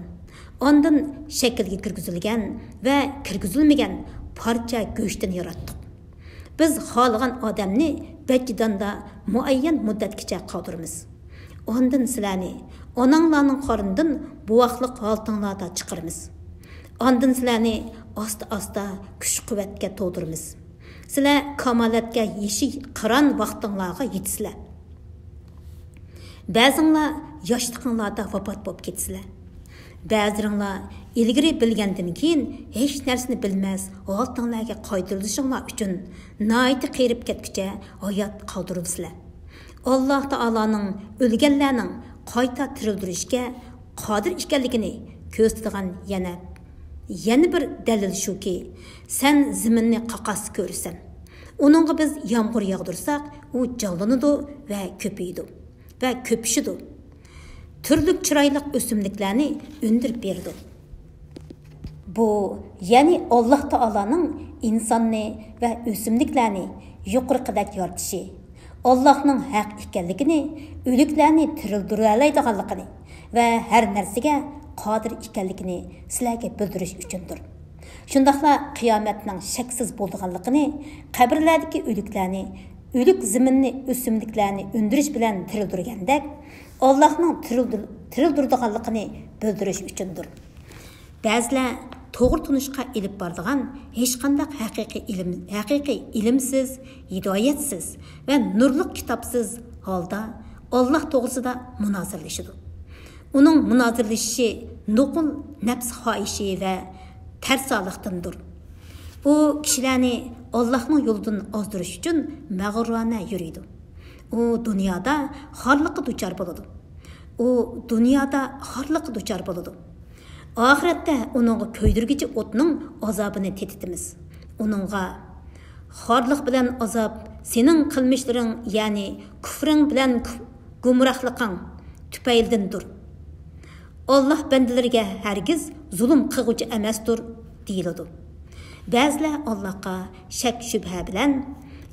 ئاندىن شەكىلگە كىرگۈزۈلگەن ۋە كىرگۈزۈلمىگەن پارچە گۆشتىن ياراتتۇق. بىز خالىغان ئادەمنى بەچچىداندا مۇئەييەن مۇددەتكىچە قالدۇرىمىز. ئاندىن سىلەرنى ئاناڭلارنىڭ قارنىدىن بوۋاقلىق ھالىتىڭلاردا چىقىرىمىز. ئاندىن سىلەرنى ئاستا-ئاستا كۈچ-قۇۋۋەتكە تولدۇرىمىز. سىلەر كامالەتكە يېشى قىران ۋاقتىڭلارغا يېتىسىلەر. بەزىڭلار ياشلىقىڭلاردا ۋاپات بولۇپ كېتىسىلەر. بەزىلىرىڭلار ئىلگىرى بىلگەندىن كېيىن ھېچ نەرسىنى بىلمەس ھالىتىڭلارغا قايتۇرۇلۇشۇڭلار ئۈچۈن ناھايىتى قېرىپ كەتكۈچە ھايات قالدۇرۇلىسىلەر. ئاللاھ تائالانىڭ ئۆلگەنلەرنىڭ قايتا تىرىلدۈرۈشكە قادىر ئىكەنلىكىنى كۆرسىتىدىغان يەنە، يەنە بىر دەلىل شۇكى، سەن زېمىننى قاقاس كۆرىسەن. ئۇنىڭغا بىز يامغۇر ياغدۇرساق، ئۇ جانلىنىدۇ ۋە كۆپىيىدۇ ۋە كۆپۈشىدۇ. تۈرلۈك چىرايلىق ئۆسۈملۈكلەرنى ئۈندۈرۈپ بېرىدۇ. بۇ، يەنى ئاللاھ تائالانىڭ ئىنساننى ۋە ئۆسۈملۈكلەرنى يۇقىرىقىدەك يارىتىشى، ئاللاھنىڭ ھەق ئىكەنلىكىنى، ئۆلۈكلەرنى تىرىلدۈرەلەيدىغانلىقىنى ۋە ھەر نەرسىگە قادىر ئىكەنلىكىنى سىلەرگە بىلدۈرۈش ئۈچۈندۇر. شۇنداقلا قىيامەتنىڭ شەكسىز بولىدىغانلىقىنى، قەبرىلەردىكى ئۆلۈكلەرنى، ئۆلۈك زېمىننى، ئۆسۈملۈكلەرنى ئۈندۈرۈش بىلەن تىرىلدۈرگەندەك، ئاللاھنىڭ تىرىلدۈر-، تىرىلدۈرىدىغانلىقىنى بىلدۈرۈش ئۈچۈندۇر. بەزىلەر توغرا تونۇشقا ئېلىپ بارىدىغان ھېچقانداق ھەقىقىي ئىلىم، ھەقىقىي ئىلىمسىز، ھىدايەتسىز ۋە نۇرلۇق كىتابسىز ھالدا ئاللاھ توغرىسىدا مۇنازىرىلىشىدۇ. ئۇنىڭ مۇنازىرىلىشىشى نوقۇل نەپس خاھىشى ۋە تەرسالىقتىندۇر. ئۇ كىشىلەرنى ئاللاھنىڭ يولىدىن ئازدۇرۇش ئۈچۈن مەغرۇرانە يۈرىدۇ. ئۇ دۇنيادا خارلىققا دۇچار بولىدۇ. ئۇ دۇنيادا خارلىققا دۇچار بولىدۇ. ئاخىرەتتە ئۇنىڭغا كۆيدۈرگۈچى ئوتنىڭ ئازابىنى تېتىتىمىز. ئۇنىڭغا، خارلىق بىلەن ئازاب سېنىڭ قىلمىشلىرىڭ، يەنى كۇفرىڭ بىلەن كۇ-، گۇمراھلىقىڭ تۈپەيلىدىندۇر. ئاللاھ بەندىلىرىگە ھەرگىز زۇلۇم قىلغۇچى ئەمەستۇر، دېيىلىدۇ. بەزىلەر ئاللاھقا شەك-شۈبھە بىلەن،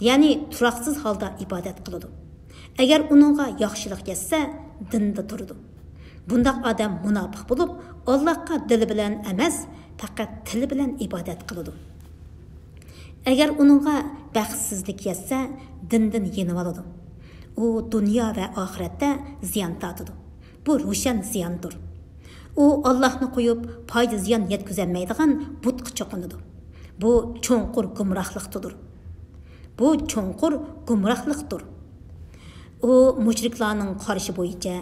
يەنى تۇراقسىز ھالدا ئىبادەت قىلىدۇ. ئەگەر ئۇنىڭغا ياخشىلىق يەتسە، دىندا تۇرىدۇ. بۇنداق ئادەم مۇناپىق بولۇپ، ئاللاھقا دىلى بىلەن ئەمەس، پەقەت تىلى بىلەن ئىبادەت قىلىدۇ. ئەگەر ئۇنىڭغا بەختسىزلىك يەتسە، دىندىن يېنىۋالىدۇ. ئۇ دۇنيا ۋە ئاخىرەتتە زىيان تارتىدۇ. بۇ روشەن زىياندۇر. ئۇ ئاللاھنى قويۇپ، پايدا-زىيان يەتكۈزەلمەيدىغان بۇتقا چوقۇنىدۇ. بۇ چوڭقۇر گۇمراھلىقتۇر. بۇ چوڭقۇر گۇمراھلىقتۇر. ئۇ مۇشرىكلارنىڭ قارىشى بويىچە،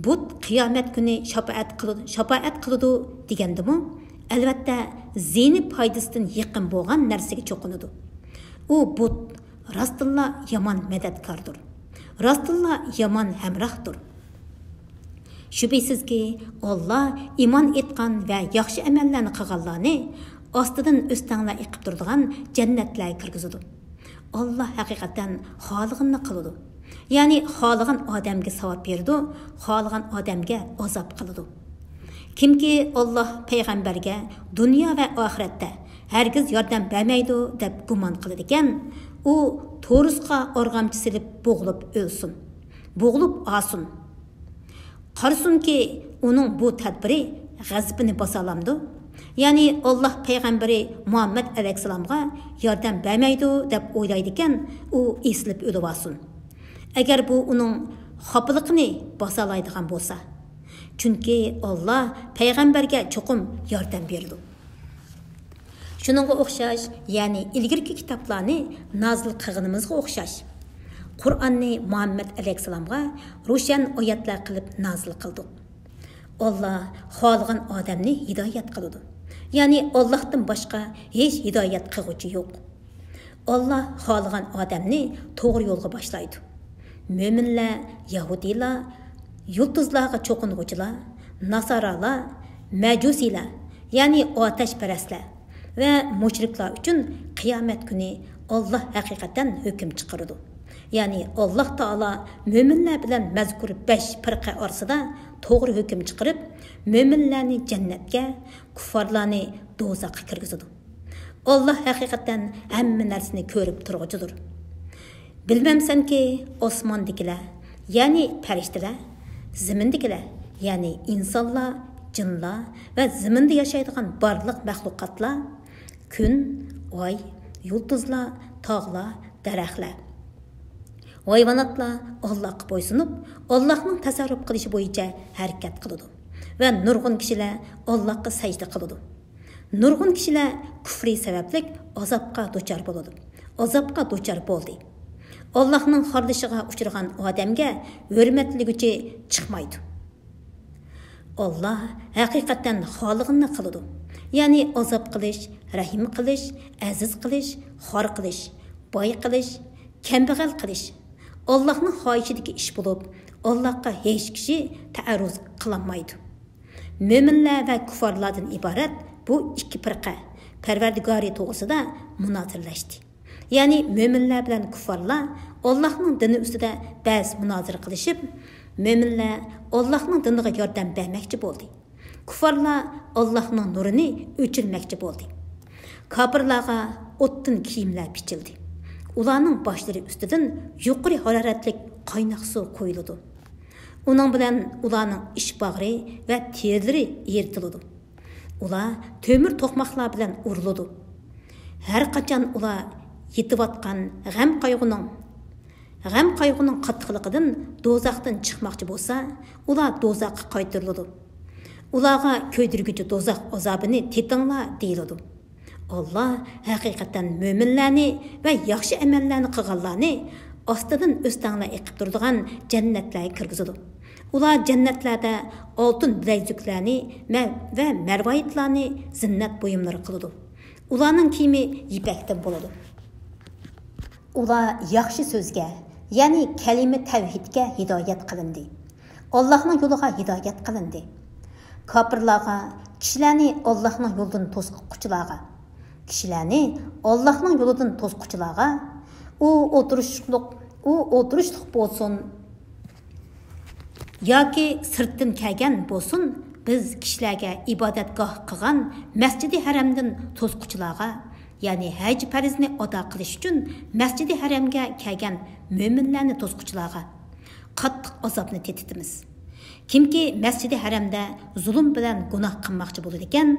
بۇت قىيامەت كۈنى شاپائەت قىلىدۇ، شاپائەت قىلىدۇ دېگەندىمۇ، ئەلۋەتتە، زىيىنى پايدىسىدىن يېقىن بولغان نەرسىگە چوقۇنىدۇ. ئۇ بۇت راستتىنلا يامان مەدەتكاردۇر. راستتىنلا يامان ھەمراھدۇر. شۈبھىسىزكى، ئاللا ئىمان ئېيتقان ۋە ياخشى ئەمەللەرنى قىلغانلارنى ئاستىدىن ئۆستەڭلەر ئېقىپ تۇرىدىغان جەننەتلەرگە كىرگۈزىدۇ. ئاللا ھەقىقەتەن خالىغىنىنى قىلىدۇ. يەنى خالىغان ئادەمگە ساۋاب بېرىدۇ، خالىغان ئادەمگە ئازاب قىلىدۇ. كىمكى ئاللا پەيغەمبەرگە دۇنيا ۋە ئاخىرەتتە ھەرگىز ياردەم بەرمەيدۇ دەپ گۇمان قىلىدىكەن، ئۇ تورۇسقا ئارغامچا سېلىپ بوغۇلۇپ ئۆلسۇن، بوغۇلۇپ ئالسۇن. قارىسۇنكى، ئۇنىڭ بۇ تەدبىرى غەزىپىنى باسالامدۇ؟ يەنى ئاللا پەيغەمبىرى مۇھەممەد ئەلەيھىسسالامغا ياردەم بەرمەيدۇ دەپ ئويلايدىكەن، ئۇ ئېسىلىپ ئۆلۈۋالسۇن. ئەگەر بۇ ئۇنىڭ خاپىلىقىنى باسالايدىغان بولسا. چۈنكى ئاللا پەيغەمبەرگە چوقۇم ياردەم بېرىدۇ. شۇنىڭغا ئوخشاش، يەنى ئىلگىرىكى كىتابلارنى نازىل قىلغىنىمىزغا ئوخشاش، قۇرئاننى مۇھەممەد ئەلەيھىسسالامغا روشەن ئايەتلەر قىلىپ نازىل قىلدۇق. ئاللا خالىغان ئادەمنى ھىدايەت قىلىدۇ. يەنى ئاللاھتىن باشقا ھېچ ھىدايەت قىلغۇچى يوق. ئاللا خالىغان ئادەمنى توغرا يولغا باشلايدۇ. مۆمىنلەر، يەھۇدىيلار، يۇلتۇزلارغا چوقۇنغۇچىلار، ناسارالار، مەجۇسىيلار، يەنى ئاتەشپەرەسلەر ۋە مۇشرىكلار ئۈچۈن قىيامەت كۈنى ئاللا ھەقىقەتەن ھۆكۈم چىقىرىدۇ. يەنى ئاللا تائالا مۆمىنلەر بىلەن مەزكۇر بەش پىرقە ئارىسىدا توغرا ھۆكۈم چىقىرىپ، مۆمىنلەرنى جەننەتكە، كۇففارلارنى دوزاخقا كىرگۈزىدۇ. ئاللا ھەقىقەتەن ھەممە نەرسىنى كۆرۈپ تۇرغۇچىدۇر. بىلمەمسەنكى، ئاسماندىكىلەر، يەنى پەرىشتىلەر، زېمىندىكىلەر، يەنى ئىنسانلار، جىنلار ۋە زېمىندا ياشايدىغان بارلىق مەخلۇقاتلار، كۈن، ئاي، يۇلتۇزلار، تاغلار، دەرەخلەر، ھايۋاناتلار ئاللاغا بويسۇنۇپ، ئاللاھنىڭ تەسەررۇپ قىلىشى بويىچە ھەرىكەت قىلىدۇ ۋە نۇرغۇن كىشىلەر ئاللاغا سەجدە قىلىدۇ. نۇرغۇن كىشىلەر كۇفرى سەۋەبلىك ئازابقا دۇچار بولىدۇ، ئازابقا دۇچار بولدى. ئاللاھنىڭ خارلىشىغا ئۇچرىغان ئادەمگە ھۆرمەتلىگۈچى چىقمايدۇ. ئاللا ھەقىقەتەن خالىغىنىنى قىلىدۇ. يەنى ئازاب قىلىش، رەھىم قىلىش، ئەزىز قىلىش، خار قىلىش، باي قىلىش، كەمبەغەل قىلىش ئاللاھنىڭ خاھىشىدىكى ئىش بولۇپ، ئاللاھقا ھېچ كىشى تەئەررۇز قىلالمايدۇ. مۆمىنلەر ۋە كۇففارلاردىن ئىبارەت بۇ ئىككى پىرقە پەرۋەردىگارى توغرىسىدا مۇنازىرىلەشتى. يەنى مۆمىنلەر بىلەن كۇففارلار ئاللاھنىڭ دىنى ئۈستىدە بەس مۇنازىرە قىلىشىپ، مۆمىنلەر ئاللاھنىڭ دىنىغا ياردەم بەرمەكچى بولدى. كۇففارلار ئاللاھنىڭ نۇرىنى ئۆچۈرمەكچى بولدى. كاپىرلارغا ئوتتىن كىيىملەر پىچىلدى. ئۇلارنىڭ باشلىرى ئۈستىدىن يۇقىرى ھارارەتلىك قايناق سۇ قۇيۇلىدۇ. ئۇنىڭ بىلەن ئۇلارنىڭ ئىچ باغرى ۋە تېرىلىرى ئېرىتىلىدۇ. ئۇلار تۆمۈر توقماقلار بىلەن ئۇرۇلىدۇ. ھەر قاچان ئۇلار يېتىۋاتقان غەم-قايغۇنىڭ، غەم-قايغۇنىڭ قاتتىقلىقىدىن دوزاختىن چىقماقچى بولسا، ئۇلار دوزاخقا قايتۇرۇلىدۇ. ئۇلارغا كۆيدۈرگۈچى دوزاخ ئازابىنى تېتىڭلار دېيىلىدۇ. ئاللا ھەقىقەتەن مۆمىنلەرنى ۋە ياخشى ئەمەللەرنى قىلغانلارنى ئاستىدىن ئۆستەڭلەر ئېقىپ تۇرىدىغان جەننەتلەرگە كىرگۈزىدۇ. ئۇلار جەننەتلەردە ئالتۇن بىلەيزۈكلەرنى مە-، ۋە مەرۋايىتلارنى زىننەت بۇيۇملىرى قىلىدۇ. ئۇلارنىڭ كىيىمى يىپەكتىن بولىدۇ. ئۇلار ياخشى سۆزگە، يەنى كەلىمە تەۋھىدكە ھىدايەت قىلىندى. ئاللاھنىڭ يولىغا ھىدايەت قىلىندى. كاپىرلارغا، كىشىلەرنى ئاللاھنىڭ يولىدىن توسقۇچىلارغا، كىشىلەرنى ئاللاھنىڭ يولىدىن توسقۇچىلارغا، ئۇ ئولتۇرۇشلۇق، ئۇ ئولتۇرۇشلۇق بولسۇن، ياكى سىرتتىن كەلگەن بولسۇن، بىز كىشىلەرگە ئىبادەتگاھ قىلغان مەسجىدى ھەرەمدىن توسقۇچىلارغا، يەنى ھەج پەرزىنى ئادا قىلىش ئۈچۈن مەسجىدى ھەرەمگە كەلگەن مۆمىنلەرنى توسقۇچىلارغا قاتتىق ئازابنى تېتىتىمىز. كىمكى مەسجىدى ھەرەمدە زۇلۇم بىلەن گۇناھ قىلماقچى بولىدىكەن،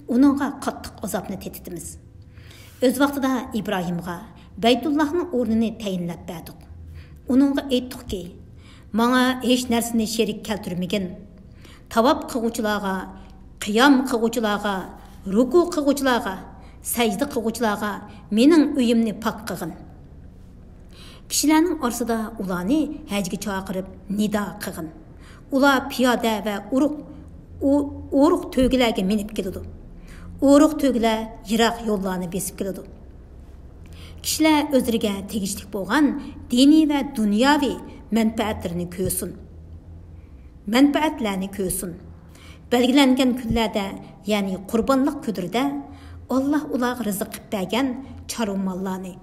ئۇنىڭغا قاتتىق ئازابنى تېتىتىمىز. ئۆز ۋاقتىدا ئىبراھىمغا بەيتۇللاھنىڭ ئورنىنى تەيىنلەپ بەردۇق. ئۇنىڭغا ئېيتتۇقكى، ماڭا ھېچ نەرسىنى شېرىك كەلتۈرمىگىن. تاۋاپ قىلغۇچىلارغا، قىيام قىلغۇچىلارغا، رۇكۇ قىلغۇچىلارغا، سەجدە قىلغۇچىلارغا مېنىڭ ئۆيۈمنى پاك قىلغىن. كىشىلەرنىڭ ئارىسىدا ئۇلارنى ھەجگە چاقىرىپ نىدا قىلغىن. ئۇلار پىيادە ۋە ئورۇق، ئو-، ئورۇق تۆگىلەرگە مىنىپ كېلىدۇ. ئۇرۇق تۆگىلەر يىراق يوللارنى بېسىپ كېلىدۇ. كىشىلەر ئۆزلىرىگە تېگىشلىك بولغان دىنىي ۋە دۇنياۋى مەنپەئەتلىرىنى كۆرسۇن. مەنپەئەتلەرنى كۆرسۇن. بەلگىلەنگەن كۈنلەردە، يەنى قۇربانلىق كۈنلىرىدە، ئاللا ئۇلارغا رىزىق قىلىپ بەرگەن چارۋا ماللارنى،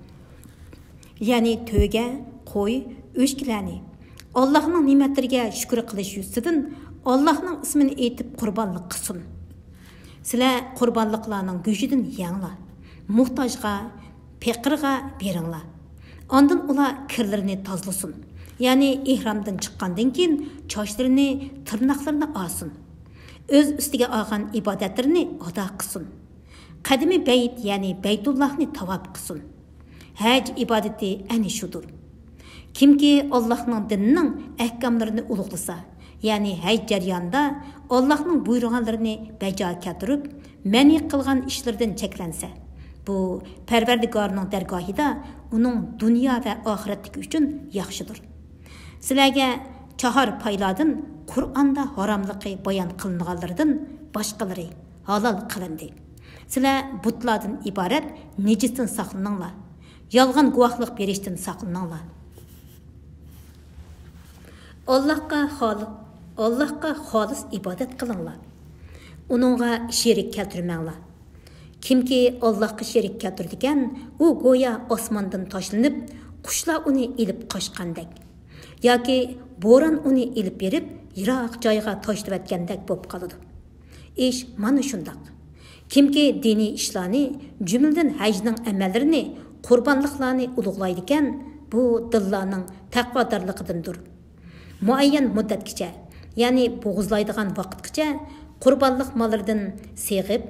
يەنى تۆگە، قوي، ئۆچكىلەرنى، ئاللاھنىڭ نېمەتلىرىگە شۈكۈر قىلىش يۈزىسىدىن ئاللاھنىڭ ئىسمىنى ئېيتىپ قۇربانلىق قىلسۇن. سىلەر قۇربانلىقلارنىڭ گۆشىدىن يەڭلار، موھتاجغا، پېقىرغا بېرىڭلار. ئاندىن ئۇلار كىرلىرىنى تازىلىسۇن، يەنى ئېھرامدىن چىققاندىن كېيىن چاچلىرىنى، تىرناقلىرىنى ئالسۇن. ئۆز ئۈستىگە ئالغان ئىبادەتلىرىنى ئادا قىلسۇن. قەدىمىي بەيت، يەنى بەيتۇللاھنى تاۋاپ قىلسۇن. ھەج ئىبادىتى ئەنە شۇدۇر. كىمكى ئاللاھنىڭ دىنىنىڭ ئەھكاملىرىنى ئۇلۇغلىسا، يەنى ھەج جەريانىدا ئاللاھنىڭ بۇيرۇغانلىرىنى بەجا كەلتۈرۈپ، مەنئى قىلغان ئىشلىرىدىن چەكلەنسە، بۇ پەرۋەردىگارنىڭ دەرگاھىدا ئۇنىڭ دۇنيا ۋە ئاخىرەتلىكى ئۈچۈن ياخشىدۇر. سىلەرگە چاھار پايلاردىن قۇرئاندا ھاراملىقى بايان قىلىنغانلىرىدىن باشقىلىرى ھالال قىلىندى. سىلەر بۇتلاردىن ئىبارەت نىجىستىن ساقلىنىڭلار. يالغان گۇۋاھلىق بېرىشتىن ساقلىنىڭلار. ئاللاھقا خالىق، ئاللاھقا خالىس ئىبادەت قىلىڭلار. ئۇنىڭغا شېرىك كەلتۈرمەڭلار. كىمكى ئاللاھقا شېرىك كەلتۈرىدىكەن، ئۇ گويا ئاسماندىن تاشلىنىپ، قۇشلار ئۇنى ئېلىپ قاچقاندەك ياكى بوران ئۇنى ئېلىپ بېرىپ يىراق جايغا تاشلىۋەتكەندەك بولۇپ قالىدۇ. ئىش مانا شۇنداق. كىمكى دىنىي ئىشلارنى، جۈملىدىن ھەجنىڭ ئەمەللىرىنى، قۇربانلىقلارنى ئۇلۇغلايدىكەن، بۇ دىللارنىڭ تەقۋادارلىقىدىندۇر. مۇئەييەن مۇددەتكىچە، يەنى بوغۇزلايدىغان ۋاقىتقىچە قۇربانلىق ماللىرىدىن سېغىپ،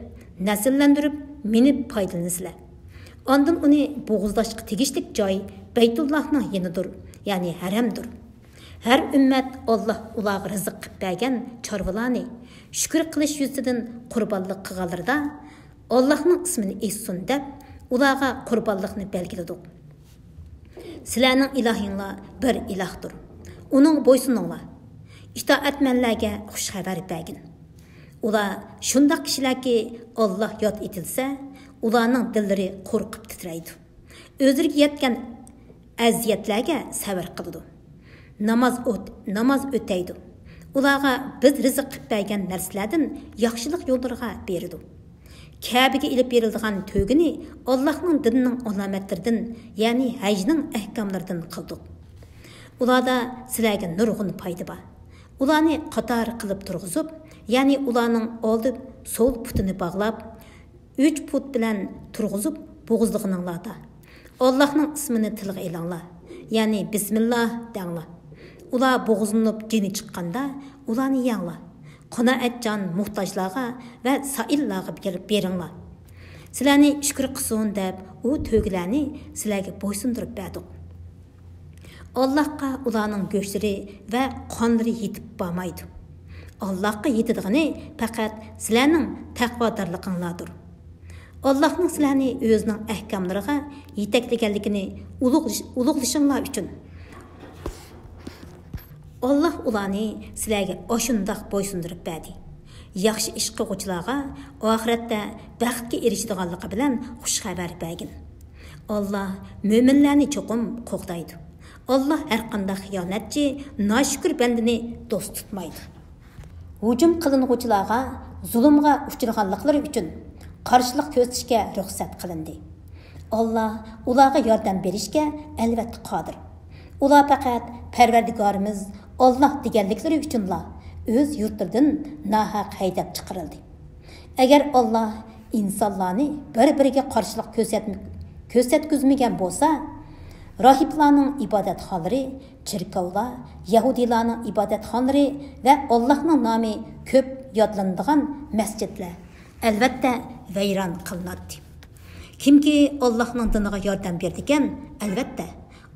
نەسىللەندۈرۈپ، مىنىپ پايدىلىنىسىلەر. ئاندىن ئۇنى بوغۇزلاشقا تېگىشلىك جاي بەيتۇللاھنىڭ يېنىدۇر، يەنى ھەرەمدۇر. ھەر ئۈممەت ئاللاھ ئۇلارغا رىزىق قىلىپ بەرگەن چارۋىلارنى شۈكۈر قىلىش يۈزىسىدىن قۇربانلىق قىلغانلىرىدا، ئاللاھنىڭ ئىسمىنى ئېيتسۇن دەپ، ئۇلارغا قۇربانلىقنى بەلگىلىدۇق. سىلەرنىڭ ئىلاھىڭلار بىر ئىلاھتۇر. ئۇنىڭغا بويسۇنۇڭلار. ئىتائەتمەنلەرگە خۇش خەۋەر بەرگىن. ئۇلار شۇنداق كىشىلەركى، ئاللاھ ياد ئېتىلسە، ئۇلارنىڭ دىللىرى قورقۇپ تىترەيدۇ. ئۆزلىرىگە يەتكەن ئەزىيەتلەرگە سەۋر قىلىدۇ. ناماز ئوت-، ناماز ئۆتەيدۇ. ئۇلارغا بىز رىزىق قىلىپ بەرگەن نەرسىلەردىن ياخشىلىق يوللىرىغا بېرىدۇ. كەبىگە ئېلىپ بېرىلىدىغان تۆگىنى ئاللاھنىڭ دىنىنىڭ ئالامەتلىرىدىن، يەنى ھەجنىڭ ئەھكاملىرىدىن قىلدۇق. ئۇلاردا سىلەرگە نۇرغۇن پايدا بار. ئۇلارنى قاتار قىلىپ تۇرغۇزۇپ، يەنى ئۇلارنىڭ ئالدى سول پۇتىنى باغلاپ، ئۈچ پۇت بىلەن تۇرغۇزۇپ بوغۇزلىغىنىڭلاردا، ئاللاھنىڭ ئىسمىنى تىلغا ئېلىڭلار، يەنى بىسمىللا دەڭلار. ئۇلار بوغۇزلىنىپ جېنى چىققاندا، ئۇلارنى يەڭلار. قانائەتچان موھتاجلارغا ۋە سائىللارغا بېرىپ بېرىڭلار. سىلەرنى شۈكۈر قىلسۇن دەپ، ئۇ تۆگىلەرنى سىلەرگە بويسۇندۇرۇپ بەردۇق. ئاللاھقا ئۇلارنىڭ گۆشلىرى ۋە قانلىرى يېتىپ بارمايدۇ. ئاللاھقا يېتىدىغىنى پەقەت سىلەرنىڭ تەقۋادارلىقىڭلاردۇر. ئاللاھنىڭ سىلەرنى ئۆزىنىڭ ئەھكاملىرىغا يېتەكلىگەنلىكىنى ئۇلۇغلىش-، ئۇلۇغلىشىڭلار ئۈچۈن. ئاللاھ ئۇلارنى سىلەرگە ئاشۇنداق بويسۇندۇرۇپ بەردى. ياخشى ئىش قىلغۇچىلارغا ئاخىرەتتە بەختكە ئېرىشىدىغانلىقى بىلەن خۇش خەۋەر بەرگىن. ئاللاھ مۆمىنلەرنى چوقۇم قوغدايدۇ. ئاللاھ ھەرقانداق خىيانەتچى، ناشۈكۈر بەندىنى دوست تۇتمايدۇ. ھۇجۇم قىلىنغۇچىلارغا زۇلۇمغا ئۇچرىغانلىقلىرى ئۈچۈن قارشىلىق كۆرسىتىشكە رۇخسەت قىلىندى. ئاللاھ ئۇلارغا ياردەم بېرىشكە ئەلۋەتتە قادىر. ئۇلار پەقەت پەرۋەردىگارىمىز ئاللاھ دېگەنلىكلىرى ئۈچۈنلا ئۆز يۇرتلىرىدىن ناھەق ھەيدەپ چىقىرىلدى. ئەگەر ئاللاھ ئىنسانلارنى بىر-بىرىگە قارشىلىق كۆرسەتم-، كۆرسەتكۈزمىگەن بولسا، راھىبلارنىڭ ئىبادەتخانىلىرى، چېركاۋلار، يەھۇدىيلارنىڭ ئىبادەتخانىلىرى ۋە ئاللاھنىڭ نامى كۆپ يادلىنىدىغان مەسچىتلەر ئەلۋەتتە ۋەيران قىلىناتتى. كىمكى ئاللاھنىڭ دىنىغا ياردەم بېرىدىكەن، ئەلۋەتتە،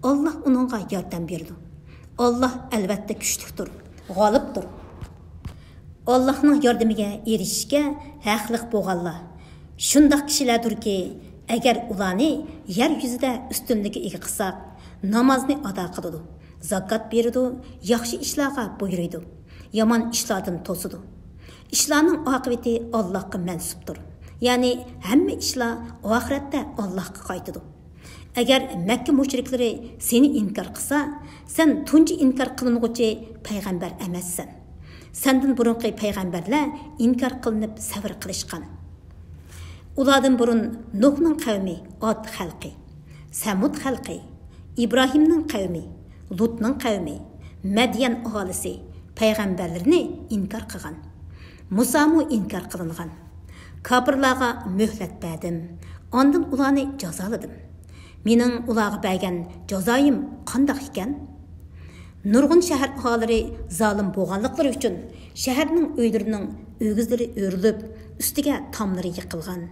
ئاللاھ ئۇنىڭغا ياردەم بېرىدۇ. ئاللاھ ئەلۋەتتە كۈچلۈكتۇر، غالىبتۇر. ئاللاھنىڭ ياردىمىگە ئېرىشىشكە ھەقلىق بولغانلار شۇنداق كىشىلەردۇركى، ئەگەر ئۇلارنى يەر يۈزىدە ئۈستۈنلۈككە ئىگە قىلساق، نامازنى ئادا قىلىدۇ، زاكات بېرىدۇ، ياخشى ئىشلارغا بۇيرۇيدۇ، يامان ئىشلاردىن توسىدۇ. ئىشلارنىڭ ئاقىۋىتى ئاللاھقا مەنسۇپتۇر. يەنى ھەممە ئىشلار ئاخىرەتتە ئاللاھقا قايتىدۇ. ئەگەر مەككە مۇشرىكلىرى سېنى ئىنكار قىلسا، سەن تۇنجى ئىنكار قىلىنغۇچى پەيغەمبەر ئەمەسسەن. سەندىن بۇرۇنقى پەيغەمبەرلەر ئىنكار قىلىنىپ سەۋر قىلىشقان. ئۇلاردىن بۇرۇن نۇھنىڭ قەۋمى ئاد خەلقى، سەمۇد خەلقى، ئىبراھىمنىڭ قەۋمى، لۇتنىڭ قەۋمى، مەديەن ئاھالىسى پەيغەمبەرلىرىنى ئىنكار قىلغان. مۇسامۇ ئىنكار قىلىنغان. كاپىرلارغا مۆھلەت بەردىم، ئاندىن ئۇلارنى جازالىدىم. مېنىڭ ئۇلارغا بەرگەن جازايىم قانداق ئىكەن؟ نۇرغۇن شەھەر ئاھالىلىرى زالىم بولغانلىقلىرى ئۈچۈن شەھەرنىڭ ئۆيلىرىنىڭ ئۆگزىلىرى ئۆرۈلۈپ، ئۈستىگە تاملىرى يىقىلغان.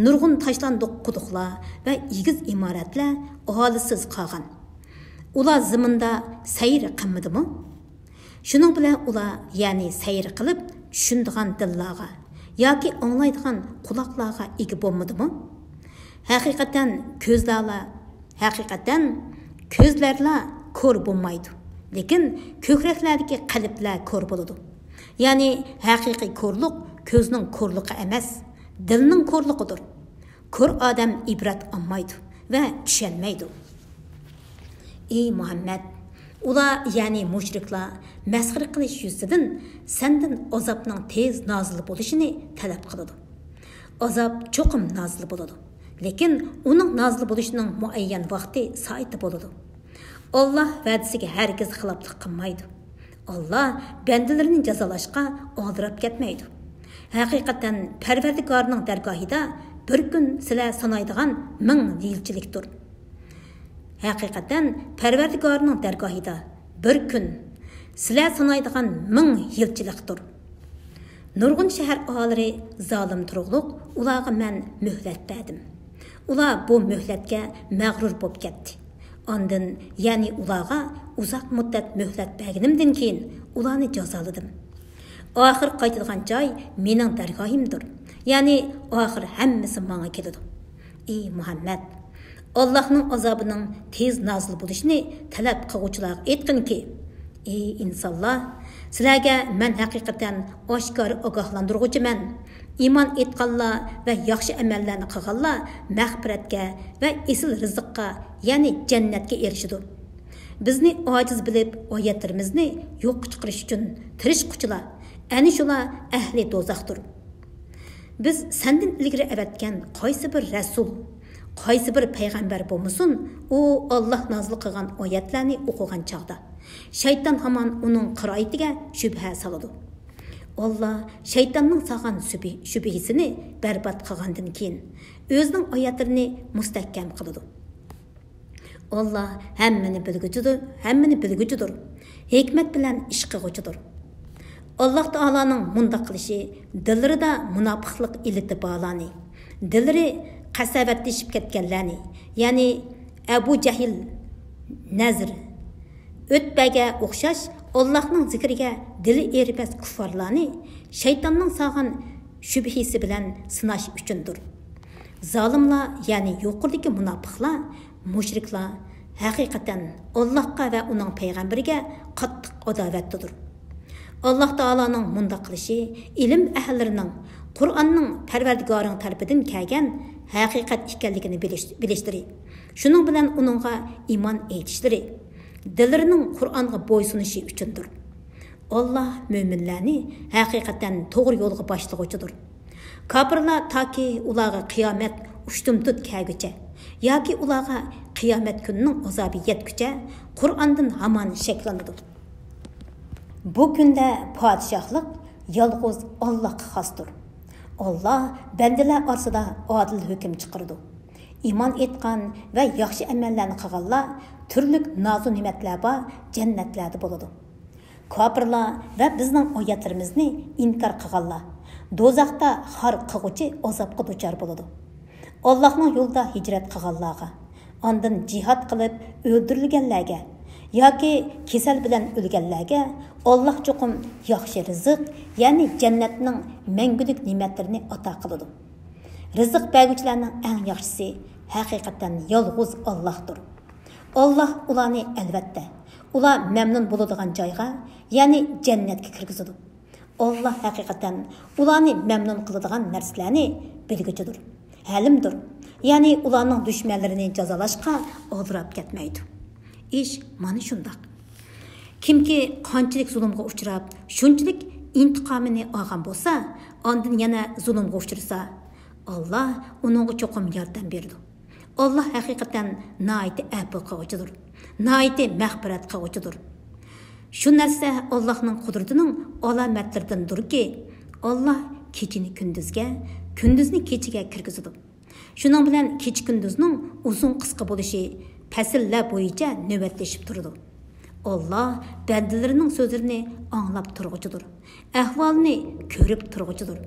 نۇرغۇن تاشلاندۇق قۇدۇقلار ۋە ئېگىز ئىمارەتلەر ئاھالىسىز قالغان. ئۇلار زېمىندا سەير قىلمىدىمۇ؟ شۇنىڭ بىلەن ئۇلار، يەنى سەير قىلىپ چۈشىنىدىغان دىللارغا ياكى ئاڭلايدىغان قۇلاقلارغا ئىگە بولمىدىمۇ؟ ھەقىقەتەن كۆزلەرلا، ھەقىقەتەن كۆزلەرلا كور بولمايدۇ، لېكىن كۆكرەكلەردىكى قەلبلەر كور بولىدۇ. يەنى ھەقىقىي كورلۇق كۆزنىڭ كورلۇقى ئەمەس، دىلنىڭ كورلۇقىدۇر. كور ئادەم ئىبرەت ئالمايدۇ ۋە چۈشەنمەيدۇ. ئى مۇھەممەد، ئۇلار، يەنى مۇشرىكلار مەسخىرە قىلىش يۈزىسىدىن سەندىن ئازابنىڭ تېز نازىل بولۇشىنى تەلەپ قىلىدۇ. ئازاب چوقۇم نازىل بولىدۇ، لېكىن ئۇنىڭ نازىل بولۇشىنىڭ مۇئەييەن ۋاقتى، سائىتى بولىدۇ. ئاللاھ ۋەدىسىگە ھەرگىز خىلاپلىق قىلمايدۇ. ئاللاھ بەندىلىرىنى جازالاشقا ئالدىراپ كەتمەيدۇ. ھەقىقەتەن پەرۋەردىگارنىڭ دەرگاھىدا بىر كۈن سىلەر سانايدىغان مىڭ يىلچىلىكتۇر. ھەقىقەتەن پەرۋەردىگارنىڭ دەرگاھىدا بىر كۈن سىلەر سانايدىغان مىڭ يىلچىلىقتۇر. نۇرغۇن شەھەر ئاھالىلىرى زالىم تۇرۇقلۇق، ئۇلارغا مەن مۆھلەت بەردىم. ئۇلار بۇ مۆھلەتكە مەغرۇر بولۇپ كەتتى. ئاندىن، يەنى ئۇلارغا ئۇزاق مۇددەت مۆھلەت بەرگىنىمدىن كېيىن ئۇلارنى جازالىدىم. ئاخىر قايتىدىغان جاي مېنىڭ دەرگاھىمدۇر. يەنى ئاخىر ھەممىسى ماڭا كېلىدۇ. ئى مۇھەممەد! ئاللاھنىڭ ئازابىنىڭ تېز نازىل بولۇشىنى تەلەپ قىلغۇچىلارغا ئېيتقىنكى، ئى ئىنسانلار! سىلەرگە مەن ھەقىقەتەن ئاشكارا ئاگاھلاندۇرغۇچىمەن. ئىمان ئېيتقانلار ۋە ياخشى ئەمەللەرنى قىلغانلار مەغپىرەتكە ۋە ئېسىل رىزىققا، يەنى جەننەتكە ئېرىشىدۇ. بىزنى ئاجىز بىلىپ، ئايەتلىرىمىزنى يوققا چىقىرىش ئۈچۈن تىرىشقۇچىلار، ئەنە شۇلار ئەھلى دوزاختۇر. بىز سەندىن ئىلگىرى ئەۋەتكەن قايسى بىر رەسۇل، قايسى بىر پەيغەمبەر بولمىسۇن، ئۇ ئاللاھ نازىل قىلغان ئايەتلەرنى ئوقۇغان چاغدا، شەيتان ھامان ئۇنىڭ قىرائىتىگە شۈبھە سالىدۇ. ئاللاھ شەيتاننىڭ سالغان شۈبھە-، شۈبھىسىنى بەربات قىلغاندىن كېيىن، ئۆزىنىڭ ئايەتلىرىنى مۇستەھكەم قىلىدۇ. ئاللاھ ھەممىنى بىلگۈچىدۇر، ھەممىنى بىلگۈچىدۇر، ھېكمەت بىلەن ئىش قىلغۇچىدۇر. ئاللاھ تائالانىڭ مۇنداق قىلىشى دىللىرىدا مۇناپىقلىق ئىللىتى بارلارنى، دىللىرى قەسەۋەتلىشىپ كەتكەنلەرنى، يەنى ئەبۇ جەھىل، نەزىر، ئۆتبەگە ئوخشاش ئاللاھنىڭ زىكرىگە دىلى ئېرىمەس كۇففارلارنى شەيتاننىڭ سالغان شۈبھىسى بىلەن سىناش ئۈچۈندۇر. زالىملار، يەنى يۇقىرىدىكى مۇناپىقلار، مۇشرىكلار ھەقىقەتەن ئاللاھقا ۋە ئۇنىڭ پەيغەمبىرىگە قاتتىق ئاداۋەتتىدۇر. ئاللاھ تائالانىڭ مۇنداق قىلىشى ئىلىم ئەھلىلىرىنىڭ قۇرئاننىڭ پەرۋەردىگارىڭ تەرىپىدىن كەلگەن ھەقىقەت ئىكەنلىكىنى بىلىش، بىلىشلىرى، شۇنىڭ بىلەن ئۇنىڭغا ئىمان ئېيتىشلىرى، دىللىرىنىڭ قۇرئانغا بويسۇنۇشى ئۈچۈندۇر. ئاللاھ مۆمىنلەرنى ھەقىقەتەن توغرا يولغا باشلىغۇچىدۇر. كاپىرلار تاكى ئۇلارغا قىيامەت ئۇشتۇمتۇت كەلگۈچە ياكى ئۇلارغا قىيامەت كۈنىنىڭ ئازابى يەتكۈچە قۇرئاندىن ھامان شەكلىنىدۇ. بۇ كۈندە پادىشاھلىق يالغۇز ئاللاھقا خاستۇر. ئاللاھ بەندىلەر ئارىسىدا ئادىل ھۆكۈم چىقىرىدۇ. ئىمان ئېيتقان ۋە ياخشى ئەمەللەرنى قىلغانلار تۈرلۈك نازۇ نېمەتلەر بار جەننەتلەردە بولىدۇ. كاپىرلار ۋە بىزنىڭ ئايەتلىرىمىزنى ئىنكار قىلغانلار دوزاختا خار قىلغۇچى ئازابقا دۇچار بولىدۇ. ئاللاھنىڭ يولىدا ھىجرەت قىلغانلارغا، ئاندىن جىھاد قىلىپ ئۆلتۈرۈلگەنلەرگە ياكى كېسەل بىلەن ئۆلگەنلەرگە ئاللاھ چوقۇم ياخشى رىزىق، يەنى جەننەتنىڭ مەڭگۈلۈك نېمەتلىرىنى ئاتا قىلىدۇ. رىزىق بەرگۈچىلەرنىڭ ئەڭ ياخشىسى ھەقىقەتەن يالغۇز ئاللاھتۇر. ئاللاھ ئۇلارنى، ئەلۋەتتە، ئۇلار مەمنۇن بولىدىغان جايغا، يەنى جەننەتكە كىرگۈزىدۇ. ئاللا ھەقىقەتەن ئۇلارنى مەمنۇن قىلىدىغان نەرسىلەرنى بىلگۈچىدۇر، ھەلىمدۇر. يەنى ئۇلارنىڭ دۈشمەنلىرىنى جازالاشقا ئالدىراپ كەتمەيدۇ. ئىش مانا شۇنداق. كىمكى قانچىلىك زۇلۇمغا ئۇچراپ، شۇنچىلىك ئىنتىقامىنى ئالغان بولسا، ئاندىن يەنە زۇلۇمغا ئۇچرىسا، ئاللا ئۇنىڭغا چوقۇم ياردەم بېرىدۇ. ئاللا ھەقىقەتەن ناھايىتى ئەپۇ قىلغۇچىدۇر، ناھايىتى مەغپىرەت قىلغۇچىدۇر. شۇ نەرسە ئاللاھنىڭ قۇدرىتىنىڭ ئالامەتلىرىدىندۇركى، ئاللا كېچىنى كۈندۈزگە، كۈندۈزنى كېچىگە كىرگۈزىدۇ. شۇنىڭ بىلەن كېچە-كۈندۈزنىڭ ئۇزۇن-قىسقا بولۇشى پەسىللەر بويىچە نۆۋەتلىشىپ تۇرىدۇ. ئاللا بەندىلىرىنىڭ سۆزلىرىنى ئاڭلاپ تۇرغۇچىدۇر، ئەھۋالىنى كۆرۈپ تۇرغۇچىدۇر.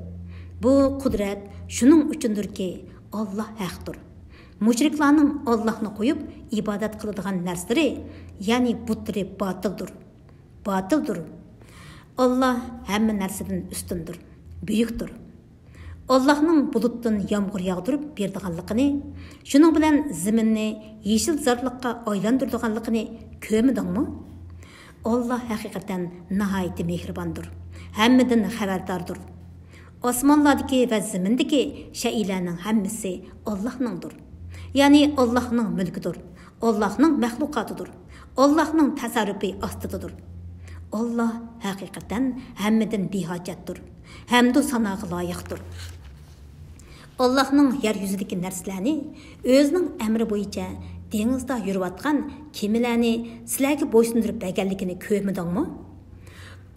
بۇ قۇدرەت شۇنىڭ ئۈچۈندۇركى، ئاللا ھەقتۇر. مۇشرىكلارنىڭ ئاللاھنى قويۇپ ئىبادەت قىلىدىغان نەرسىلىرى، يەنى بۇتلىرى باتىلدۇر. باتىلدۇر. ئاللا ھەممە نەرسىدىن ئۈستۈندۇر، بۈيۈكتۇر. ئاللاھنىڭ بۇلۇتتىن يامغۇر ياغدۇرۇپ بېرىدىغانلىقىنى، شۇنىڭ بىلەن زېمىننى يېشىل زارلىققا ئايلاندۇرىدىغانلىقىنى كۆرمىدىڭمۇ؟ ئاللا ھەقىقەتەن ناھايىتى مېھرىباندۇر، ھەممىدىن خەۋەرداردۇر. ئاسمانلاردىكى ۋە زېمىندىكى شەيئىلەرنىڭ ھەممىسى ئاللاھنىڭدۇر. يەنى ئاللاھنىڭ مۈلكىدۇر، ئاللاھنىڭ مەخلۇقاتىدۇر، ئاللاھنىڭ تەسەررۇپى ئاستىدىدۇر. ئاللا ھەقىقەتەن ھەممىدىن بىھاجەتتۇر، ھەمدۇ ساناغا لايىقتۇر. ئاللاھنىڭ يەر يۈزىدىكى نەرسىلەرنى، ئۆزىنىڭ ئەمرى بويىچە دېڭىزدا يۈرۈۋاتقان كېمىلەرنى سىلەرگە بويسۇندۇرۇپ بەرگەنلىكىنى كۆرمىدىڭمۇ؟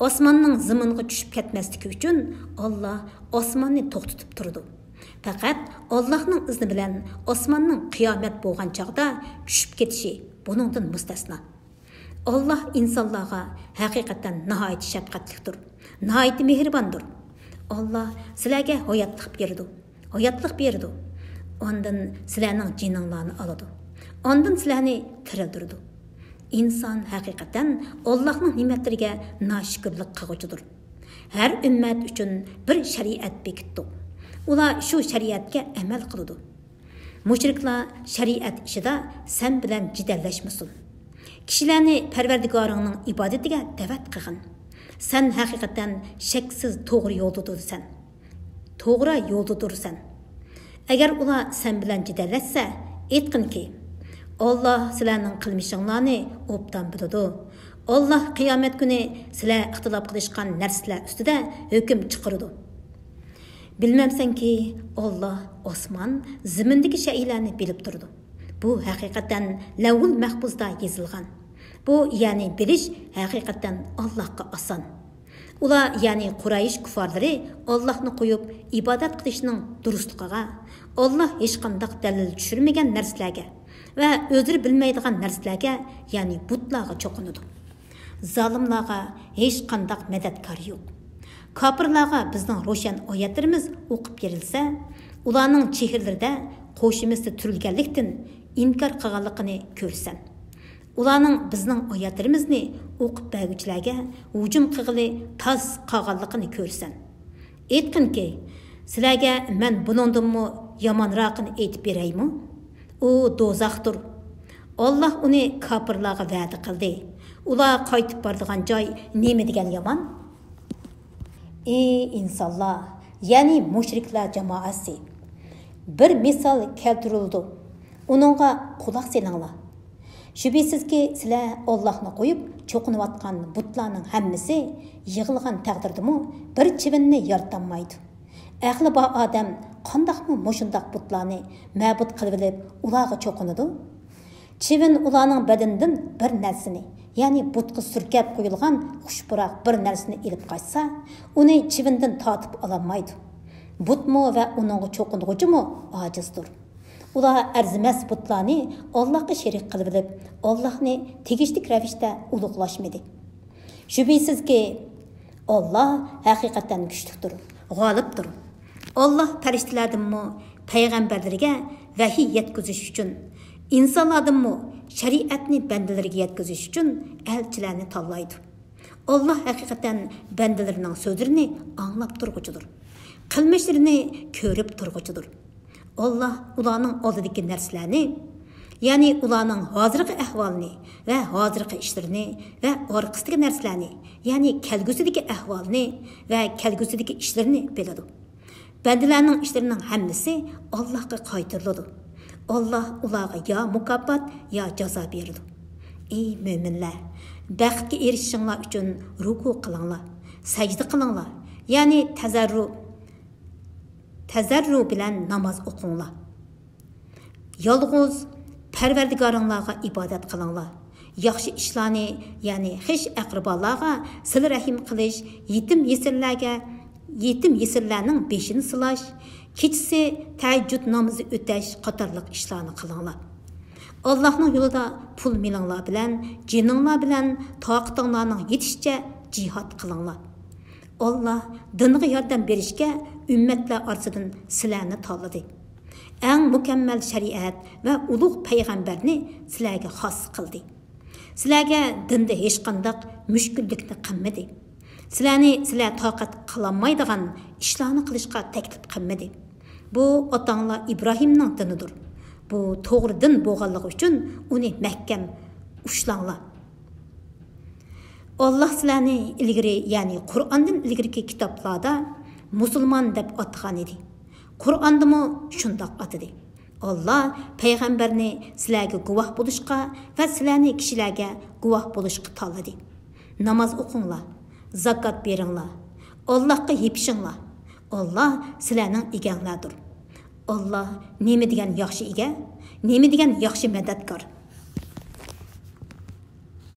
ئاسماننىڭ زېمىنغا چۈشۈپ كەتمەسلىكى ئۈچۈن ئاللا ئاسماننى توختىتىپ تۇرىدۇ. پەقەت ئاللاھنىڭ ئىزنى بىلەن ئاسماننىڭ قىيامەت بولغان چاغدا چۈشۈپ كېتىشى بۇنىڭدىن مۇستەسنا. ئاللا ئىنسانلارغا ھەقىقەتەن ناھايىتى شەپقەتلىكتۇر، ناھايىتى مېھرىباندۇر. ئاللا سىلەرگە ھاياتلىق بېرىدۇ، ھاياتلىق بېرىدۇ. ئاندىن سىلەرنىڭ جېنىڭلارنى ئالىدۇ. ئاندىن سىلەرنى تىرىلدۈرىدۇ. ئىنسان ھەقىقەتەن ئاللاھنىڭ نېمەتلىرىگە ناشۈكۈرلۈك قىلغۇچىدۇر. ھەر ئۈممەت ئۈچۈن بىر شەرىئەت بېكىتتۇق. ئۇلار شۇ شەرىئەتكە ئەمەل قىلىدۇ. مۇشرىكلار شەرىئەت ئىشىدا سەن بىلەن جېدەللەشمىسۇن. كىشىلەرنى پەرۋەردىگارىڭنىڭ ئىبادىتىگە دەۋەت قىلغىن. سەن ھەقىقەتەن شەكسىز توغرا يولدىدۇرسەن. توغرا يولدىدۇرسەن. ئەگەر ئۇلار سەن بىلەن جېدەللەشسە، ئېيتقىنكى، ئاللا سىلەرنىڭ قىلمىشىڭلارنى ئوبدان بىلىدۇ. ئاللا قىيامەت كۈنى سىلەر ئىختىلاپ قىلىشقان نەرسىلەر ئۈستىدە ھۆكۈم چىقىرىدۇ. بىلمەمسەنكى، ئاللا ئاسمان، زېمىندىكى شەيئىلەرنى بىلىپ تۇرىدۇ. بۇ ھەقىقەتەن لەۋھۇل مەھپۇزدا يېزىلغان. بۇ، يەنى بىلىش ھەقىقەتەن ئاللاھقا ئاسان. ئۇلار، يەنى قۇرەيش كۇففارلىرى ئاللاھنى قويۇپ ئىبادەت قىلىشنىڭ دۇرۇسلۇقىغا، ئاللاھ ھېچقانداق دەلىل چۈشۈرمىگەن نەرسىلەرگە ۋە ئۆزلىرى بىلمەيدىغان نەرسىلەرگە، يەنى بۇتلارغا چوقۇنىدۇ. زالىملارغا ھېچقانداق مەدەتكار يوق. كاپىرلارغا بىزنىڭ روشەن ئايەتلىرىمىز ئوقۇپ بېرىلسە، ئۇلارنىڭ چېھرىلىرىدە قوشىمىسى تۈرۈلگەنلىكتىن ئىنكار قىلغانلىقىنى كۆرىسەن. ئۇلارنىڭ بىزنىڭ ئايەتلىرىمىزنى ئوقۇپ بەرگۈچىلەرگە ھۇجۇم قىلغىلى تاس قالغانلىقىنى كۆرىسەن. ئېيتقىنكى، سىلەرگە مەن بۇنىڭدىنمۇ يامانراقىنى ئېيتىپ بېرەيمۇ؟ ئۇ دوزاختۇر. ئاللاھ ئۇنى كاپىرلارغا ۋەدە قىلدى. ئۇلار قايتىپ بارىدىغان جاي نېمە دېگەن يامان! ئى ئىنسانلار، يەنى مۇشرىكلار جامائەسى! بىر مىسال كەلتۈرۈلىدۇ. ئۇنىڭغا قۇلاق سېلىڭلار. شۈبھىسىزكى، سىلەر ئاللاھنى قويۇپ چوقۇنۇۋاتقان بۇتلارنىڭ ھەممىسى يىغىلغان تەقدىردىمۇ بىر چىۋىننى يارىتالمايدۇ. ئەقلى بار ئادەم قانداقمۇ مۇشۇنداق بۇتلارنى مەبۇد قىلىۋېلىپ ئۇلارغا چوقۇنىدۇ؟ چىۋىن ئۇلارنىڭ بەدىنىدىن بىر نەرسىنى، يەنى بۇتقا سۈركەپ قويۇلغان خۇش پۇراق بىر نەرسىنى ئېلىپ قاچسا، ئۇنى چىۋىندىن تارتىپ ئالالمايدۇ. بۇتمۇ ۋە ئۇنىڭغا چوقۇنغۇچىمۇ ئاجىزدۇر. ئۇلار ئەرزىمەس بۇتلارنى ئاللاھقا شېرىك قىلىۋېلىپ، ئاللاھنى تېگىشلىك رەۋىشتە ئۇلۇغلاشمىدى. شۈبھىسىزكى، ئاللاھ ھەقىقەتەن كۈچلۈكتۇر، غالىبتۇر. ئاللاھ پەرىشتىلەردىنمۇ پەيغەمبەرلىرىگە ۋەھىي يەتكۈزۈش ئۈچۈن، ئىنسانلاردىنمۇ شەرىئەتنى بەندىلىرىگە يەتكۈزۈش ئۈچۈن ئەلچىلەرنى تاللايدۇ. ئاللاھ ھەقىقەتەن بەندىلىرىنىڭ سۆزلىرىنى ئاڭلاپ تۇرغۇچىدۇر. قىلمىشلىرىنى كۆرۈپ تۇرغۇچىدۇر. ئاللاھ ئۇلارنىڭ ئالدىدىكى نەرسىلەرنى، يەنى ئۇلارنىڭ ھازىرقى ئەھۋالىنى ۋە ھازىرقى ئىشلىرىنى ۋە ئارقىسىدىكى نەرسىلەرنى، يەنى كەلگۈسىدىكى ئەھۋالىنى ۋە كەلگۈسىدىكى ئىشلىرىنى بىلىدۇ. بەندىلەرنىڭ ئىشلىرىنىڭ ھەممىسى ئاللاھقا قايتۇرۇلىدۇ. ئاللاھ ئۇلارغا يا مۇكاپات، يا جازا بېرىدۇ. ئەي مۆمىنلەر، بەختكە ئېرىشىشىڭلار ئۈچۈن رۇكۇ قىلىڭلار، سەجدە قىلىڭلار، يەنى تەزەررۇ، تەزەررۇ بىلەن ناماز ئوقۇڭلار. يالغۇز پەرۋەردىگارىڭلارغا ئىبادەت قىلىڭلار. ياخشى ئىشلارنى، يەنى خىش ئەقرىبالارغا سىلە رەھىم قىلىش، يېتىم يېسىرلەرگە، يېتىم يېسىرلەرنىڭ بېشىنى سىلاش، كېچىسى تەھەججۇد نامىزى ئۆتەش قاتارلىق ئىشلارنى قىلىڭلار. ئاللاھنىڭ يولىدا پۇل مېلىڭلار بىلەن، جېنىڭلار بىلەن تاقىتىڭلارنىڭ يېتىشىچە جىھاد قىلىڭلار. ئاللاھ دىنىغا ياردەم بېرىشكە ئۈممەتلەر ئارىسىدىن سىلەرنى تاللىدى. ئەڭ مۇكەممەل شەرىئەت ۋە ئۇلۇغ پەيغەمبەرنى سىلەرگە خاس قىلدى. سىلەرگە دىندا ھېچقانداق مۈشكۈللۈكنى قىلمىدى. سىلەرنى سىلەر تاقەت قىلالمايدىغان ئىشلارنى قىلىشقا تەكلىپ قىلمىدى. بۇ ئاتاڭلار ئىبراھىمنىڭ دىنىدۇر. بۇ توغرا دىن بولغانلىقى ئۈچۈن ئۇنى مەھكەم ئۇشلاڭلار. ئاللاھ سىلەرنى ئىلگىرى، يەنى قۇرئاندىن ئىلگىرىكى كىتابلاردا مۇسۇلمان دەپ ئاتىغان ئىدى. قۇرئاندىمۇ شۇنداق ئاتىدى. ئاللاھ پەيغەمبەرنى سىلەرگە گۇۋاھ بولۇشقا ۋە سىلەرنى كىشىلەرگە گۇۋاھ بولۇشقا تاللىدى. ناماز ئوقۇڭلار، زاكات بېرىڭلار، ئاللاھقا يېپىشىڭلار. ئاللاھ سىلەرنىڭ ئىگەڭلاردۇر. ئاللاھ نېمە دېگەن ياخشى ئىگە، نېمە دېگەن ياخشى مەدەتكار.